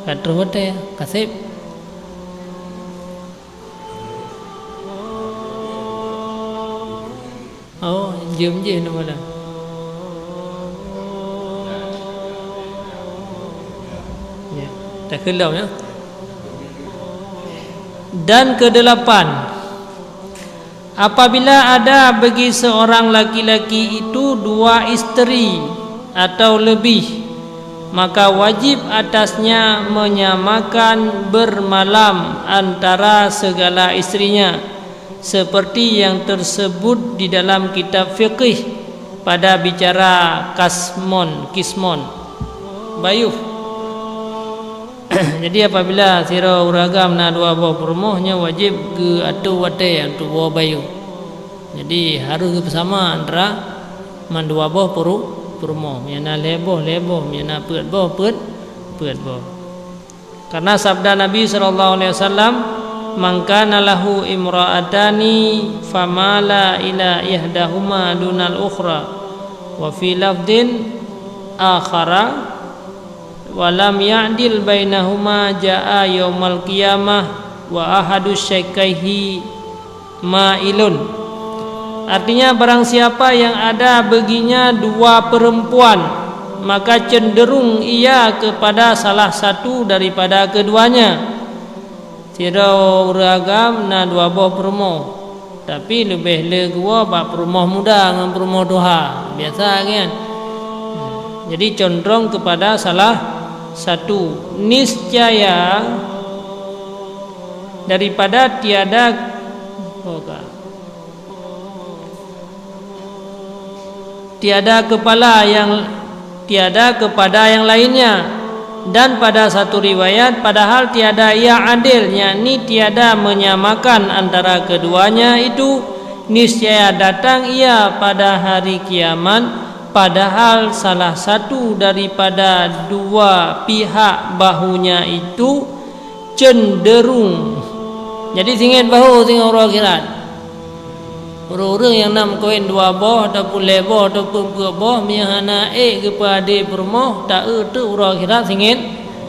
Ka troh watée, ka seb. Oh, jeuem jih na malam. Ya, takheun lom, ya. Dan kedelapan, apabila ada bagi seorang laki-laki itu dua isteri atau lebih, maka wajib atasnya menyamakan bermalam antara segala istrinya, seperti yang tersebut di dalam kitab fikih pada bicara kasmon, kismon, bayuh. Jadi, apabila sidroe ureuëng agam na dua boh peurumoh, nyan wajéb geuatoe watée untuk woe bayuh. Jadi, harôh geupeusama antara mandua boh peuru-, peurumoh. Meunyoe na lhée boh, lhée boh. Meunyoe na peuet boh, peuet, peuet boh. Karena sabda Nabi sallallahu alaihi wasallam, "Man kana lahu imra'atani famala ila ihdahuma dunal ukhra, wa fi lafdin akhara, wa lam ya'dil bainahuma, jaa yaumal qiyamah wa ahadu syaikaihi mailun." Artinya, barang siapa yang ada baginya dua perempuan, maka cenderung ia kepada salah satu daripada keduanya. Sidroe ureuëng agam na dua boh peurumoh, tapi leubeh le geuwoe bak peurumoh muda ngon peurumoh tuha. Biasa kan? Jadi, condrong kepada salah satu. Niscaya daripada tiada, oh, ka. Tiada kepala yang, tiada kepada yang lainnya. Dan pada satu riwayat, padahal tiada ia adil, yakni tiada menyamakan antara keduanya itu, niscaya datang ia pada hari kiamat, padahal salah satu daripada dua pihak bahunya itu cenderung. Jadi, singet bahu singoh uroe akhirat. Ureuëng-ureuëng nyang na meukawen dua boh ataupun lhée boh ataupun peuet boh, meunyoe hana ék geupeuadé peurumoh, taeu teuk uroe akhirat singet,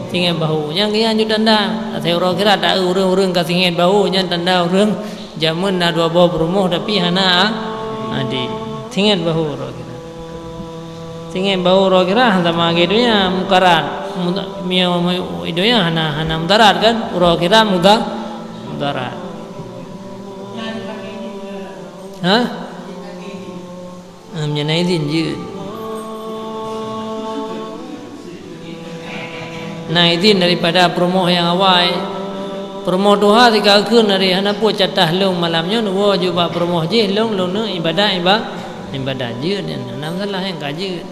singet bahu. Nyang geuyan jeuet tanda, asai uroe akhirat taeu ureuëng-ureuëng ka singet bahu, nyan tanda ureuëng jameun na dua boh peurumoh tapi hana a-, adé. Singet bahu uroe akhirat. Singet bahu uroe akhirat hana sama lagée donya, mudarat. Muda-, meunyoe, meunyoe donya hana, hana mudarat kan? Uroe akhirat muda-, mudarat. Ha? Ah, meunyoe na idin jeuet. Na idin daripada peurumoh nyang awai. Peurumoh tuha sika kheun dari hana peue catah lôn malam nyoe, neuwoe ju bak peurumoh jih lôn, lôn neuibadat, iba-, ibadat jeuet nyan. Hana masalah nyang ka jeuet.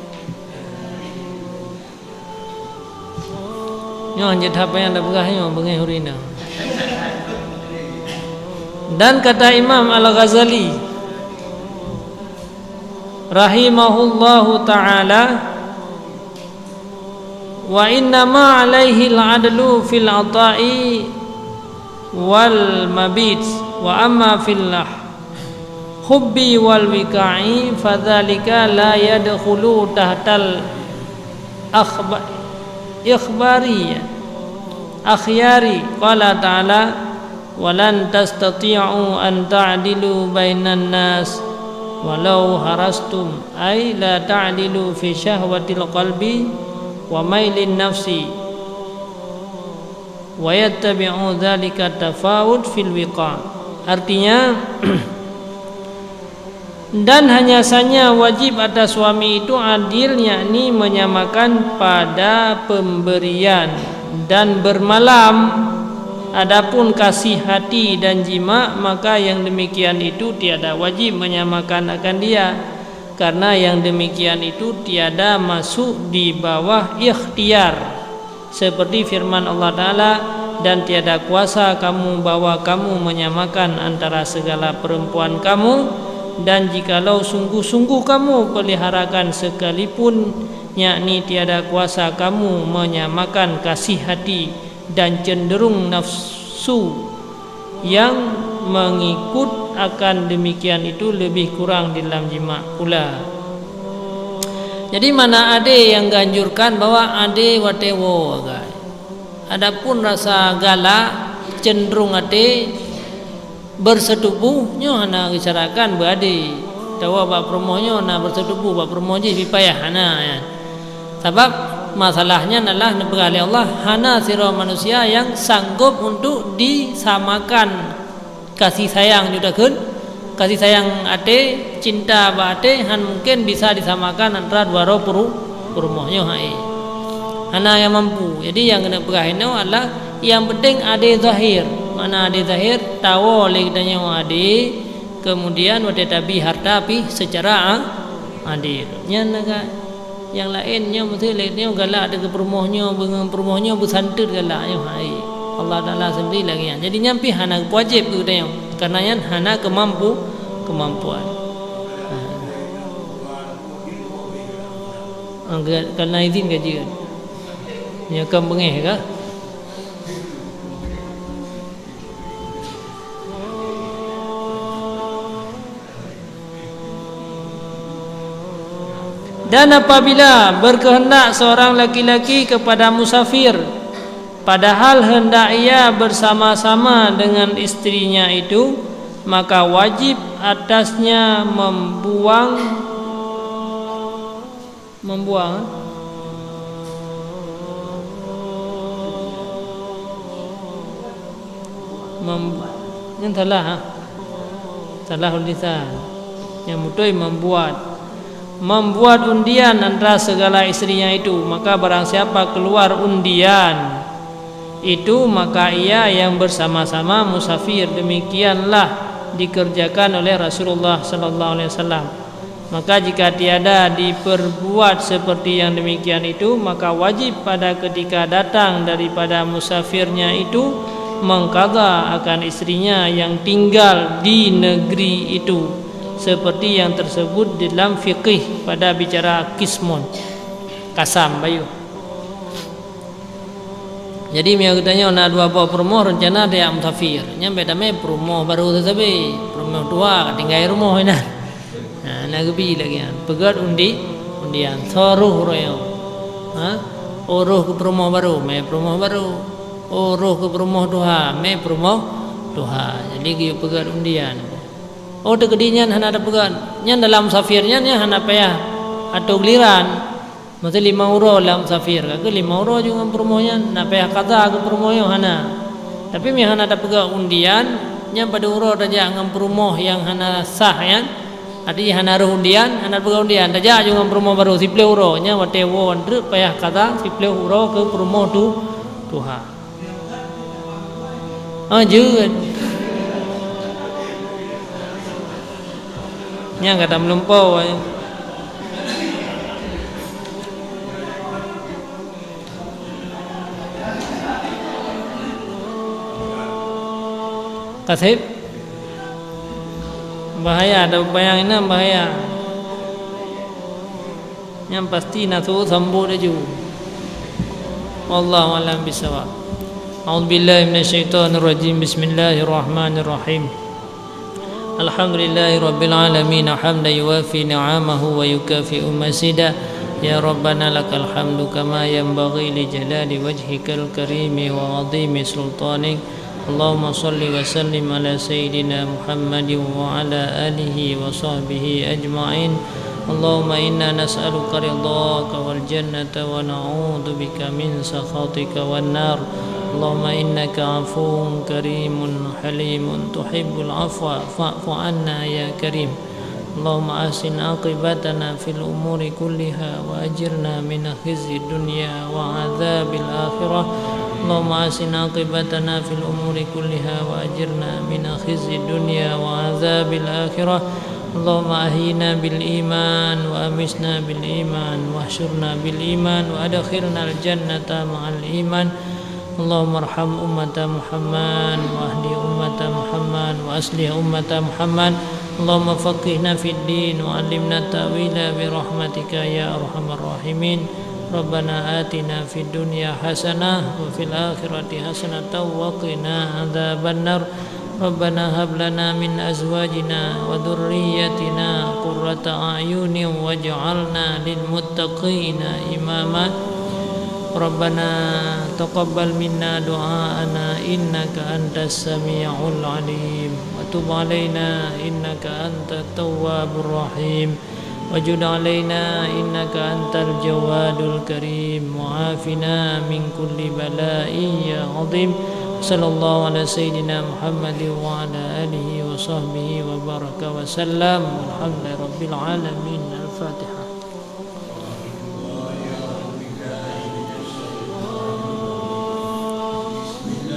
Nyoe jeuet haba nyang tapeugah nyoe beungéh ureuëng inong. Dan kata Imam Al-Ghazali rahimahullahu ta'ala, "Wa innama alaihil adlu fil ata'i wal mabit, wa amma fil hubbi wal wiqa'i fadzalika la yadkhulu tahtal akhba-, ikhbari akhyari." Qala ta'ala, "Wa lan tastati'u an ta'dilu bainan nas walau harastum." Ai la ta'dilu fi syahwatil qalbi wa mailin nafsi, wa yattabi'u dzalika tafawut fil wiqa. Artinya, dan hanya saja wajib atas suami itu adil, yakni menyamakan pada pemberian dan bermalam. Adapun kasih hati dan jima, maka yang demikian itu tiada wajib menyamakan akan dia, karena yang demikian itu tiada masuk di bawah ikhtiar. Seperti firman Allah Ta'ala, "Dan tiada kuasa kamu bahwa kamu menyamakan antara segala perempuan kamu, dan jikalau sungguh-sungguh kamu peliharakan sekalipun, yakni tiada kuasa kamu menyamakan kasih hati dan cenderung nafsu." Yang mengikut akan demikian itu lebih kurang di dalam jima pula. Jadi, mana adé nyang geuanjurkan bahwa adé watée woe agak. Adapun rasa galak, cenderung até, bersetubuh, nyoe hana geusyarakan beuadé. Tawoe bak peurumoh nyoe na bersetubuh, bak peurumoh jih pih payah, hana, ya. Sabab masalah nyan adalah neupeugah lé Allah, hana sidroe manusia nyang sanggob untuk disamakan kasih sayang, jeuet takheun, kasih sayang até, cinta bak até, han mungken bisa disamakan antara dua droe peuru-, peurumoh nyoe, hai. Hana nyang mampu. Jadi, nyang keuneuk peugah inoe adalah, nyang penting adé zahir. Makna adé zahir, tawoe lé geutanyoe adé, kemudian watée tabi harta pih secara a-, adil. Nyan na ka. Nyang laén nyoe meusti lé nyoe galak ateueh keu peurumoh nyoe, beungon peurumoh nyoe beusanteut galak nyoe, hai. Allah Taala sendiri lagée nyan. Jadi nyan pih hana geupeujeuet keu geutanyoe, karena nyan hana keumampu-, keumampuan. Ha. Angga-, karena izin ka jeuet. Nyoe kan beungéh ka? Dan apabila berkehendak seorang laki-laki kepada musafir, padahal hendak ia bersama-sama dengan istrinya itu, maka wajib atasnya membuang, membuang, mem-, nyan salah, ha? Salah tulisan. Nyang beutôi membuat. Membuat undian antara segala istrinya itu, maka barang siapa keluar undian itu, maka ia yang bersama-sama musafir. Demikianlah dikerjakan oleh Rasulullah sallallahu alaihi wasallam. Maka jika tiada diperbuat seperti yang demikian itu, maka wajib pada ketika datang daripada musafirnya itu mengqadha akan istrinya yang tinggal di negeri itu, seperti yang tersebut dalam fikih pada bicara qismun, qasam bayu. Jadi, meunyoe geutanyoe na dua boh peurumoh rencana tajak musafir, nyan bèk tamè peurumoh barô sabe-sabe, peurumoh tuha ka tinggai rumoh inan. Ha, na geubi lagèe nyan. Peugöt undi, undian. Soe roh uroe nyoe. Ha? Oh, roh keu peurumoh barô, mè peurumoh barô. Oh, roh keu peurumoh tuha, mè peurumoh tuha. Jadi, geuyue peugöt undian. Oh, teukeudi nyan hana tapeugöt. Nyan dalam musafir nyan, nyan hana payah atô giliran. Maksud limong uroe lam musafir, ka keuh limong uroe ju ngon peurumoh nyan, na payah qadha keu peurumoh nyoe hana. Tapi meunyoe hana tapeugah undian, nyan padum uroe tajak ngon peurumoh nyang hana sah nyan, arti hana rhoh undian, hana tapeugah undian, tajak ju ngon peurumoh barô siplôh uroe, nyan watèe woe treuk payah qadha siplôh uroe keu peurumoh tu tuha. Ah, jeuet. Nyang ka tameulumpoe, eh. Kaseb. Bahaya, ada bayang inan bahaya. Nyang pasti na sôk sambot laju. Wallahu a'lam bissawab. A'udzubillahi minasyaitonirrajim. Bismillahirrahmanirrahim. Alhamdulillahirabbil alamin, hamdan yuwafi ni'amahu wa yukafi'u mazida. Ya Rabbana lakal hamdu kama yanbaghi li jalali wajhikal karimi wa 'azimi sultanik. Allahumma shalli wa sallim ala sayyidina Muhammadin wa ala alihi wa sahbihi ajma'in. Allahumma inna nas'aluka ridhaka wal jannata wa na'udzubika min sakhatika wan nar. Allahumma innaka 'afuwun karimun halimun tuhibbul 'afwa fa'fu 'anna ya karim. Allahumma ahsin 'aqibatana fil umuri kulliha wa ajirna min khizyid dunya wa 'adzabil akhirah. Allahumma ahsin 'aqibatana fil umuri kulliha wa ajirna min khizyid dunya wa 'adzabil akhirah. Allahumma ahyina bil iman wa amitna bil iman wahsyurna bil iman wa adkhilnal jannata ma'al iman. Allahummarham ummata Muhammad, wahdi ummata Muhammad, wa aslih ummata Muhammad. Allahumma faqihna fid din, wa 'allimna ta'wila bi rahmatika ya arhamar rahimin. Rabbana atina fid dunya hasanah, wa fil akhirati hasanatan wa qina adzabannar. Rabbana hab lana min azwajina wa dzurriyyatina qurrata a'yunin waj'alna lil muttaqina imama. Rabbana taqabbal minna du'aana innaka antas sami'ul 'alim wa tub 'alaina innaka antat tawwabur rahim. Wajud 'alaina innaka antal jawadul karim, wa 'afina min kulli bala'in ya 'azim. Sallallahu ala sayyidina Muhammadin wa ala alihi wa sahbihi wa baraka wa sallam. Walhamdulillahi rabbil alamin. Al-Fatihah.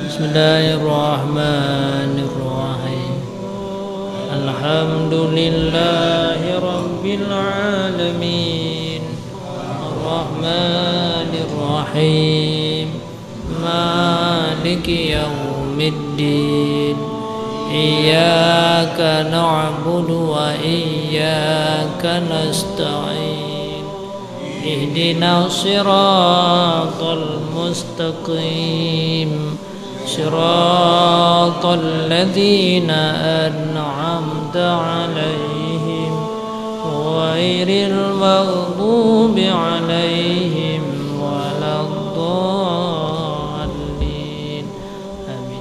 Bismillahirrahmanirrahim. Alhamdulillahi rabbil alamin. Arrahmanirrahim. Maliki yaumiddin. Iyyaka na'budu wa iyyaka nasta'in. Ihdinas siratal mustaqim. Siratal ladzina an'amta 'alaihim, ghairil maghdubi 'alaihim waladdallin. Amin.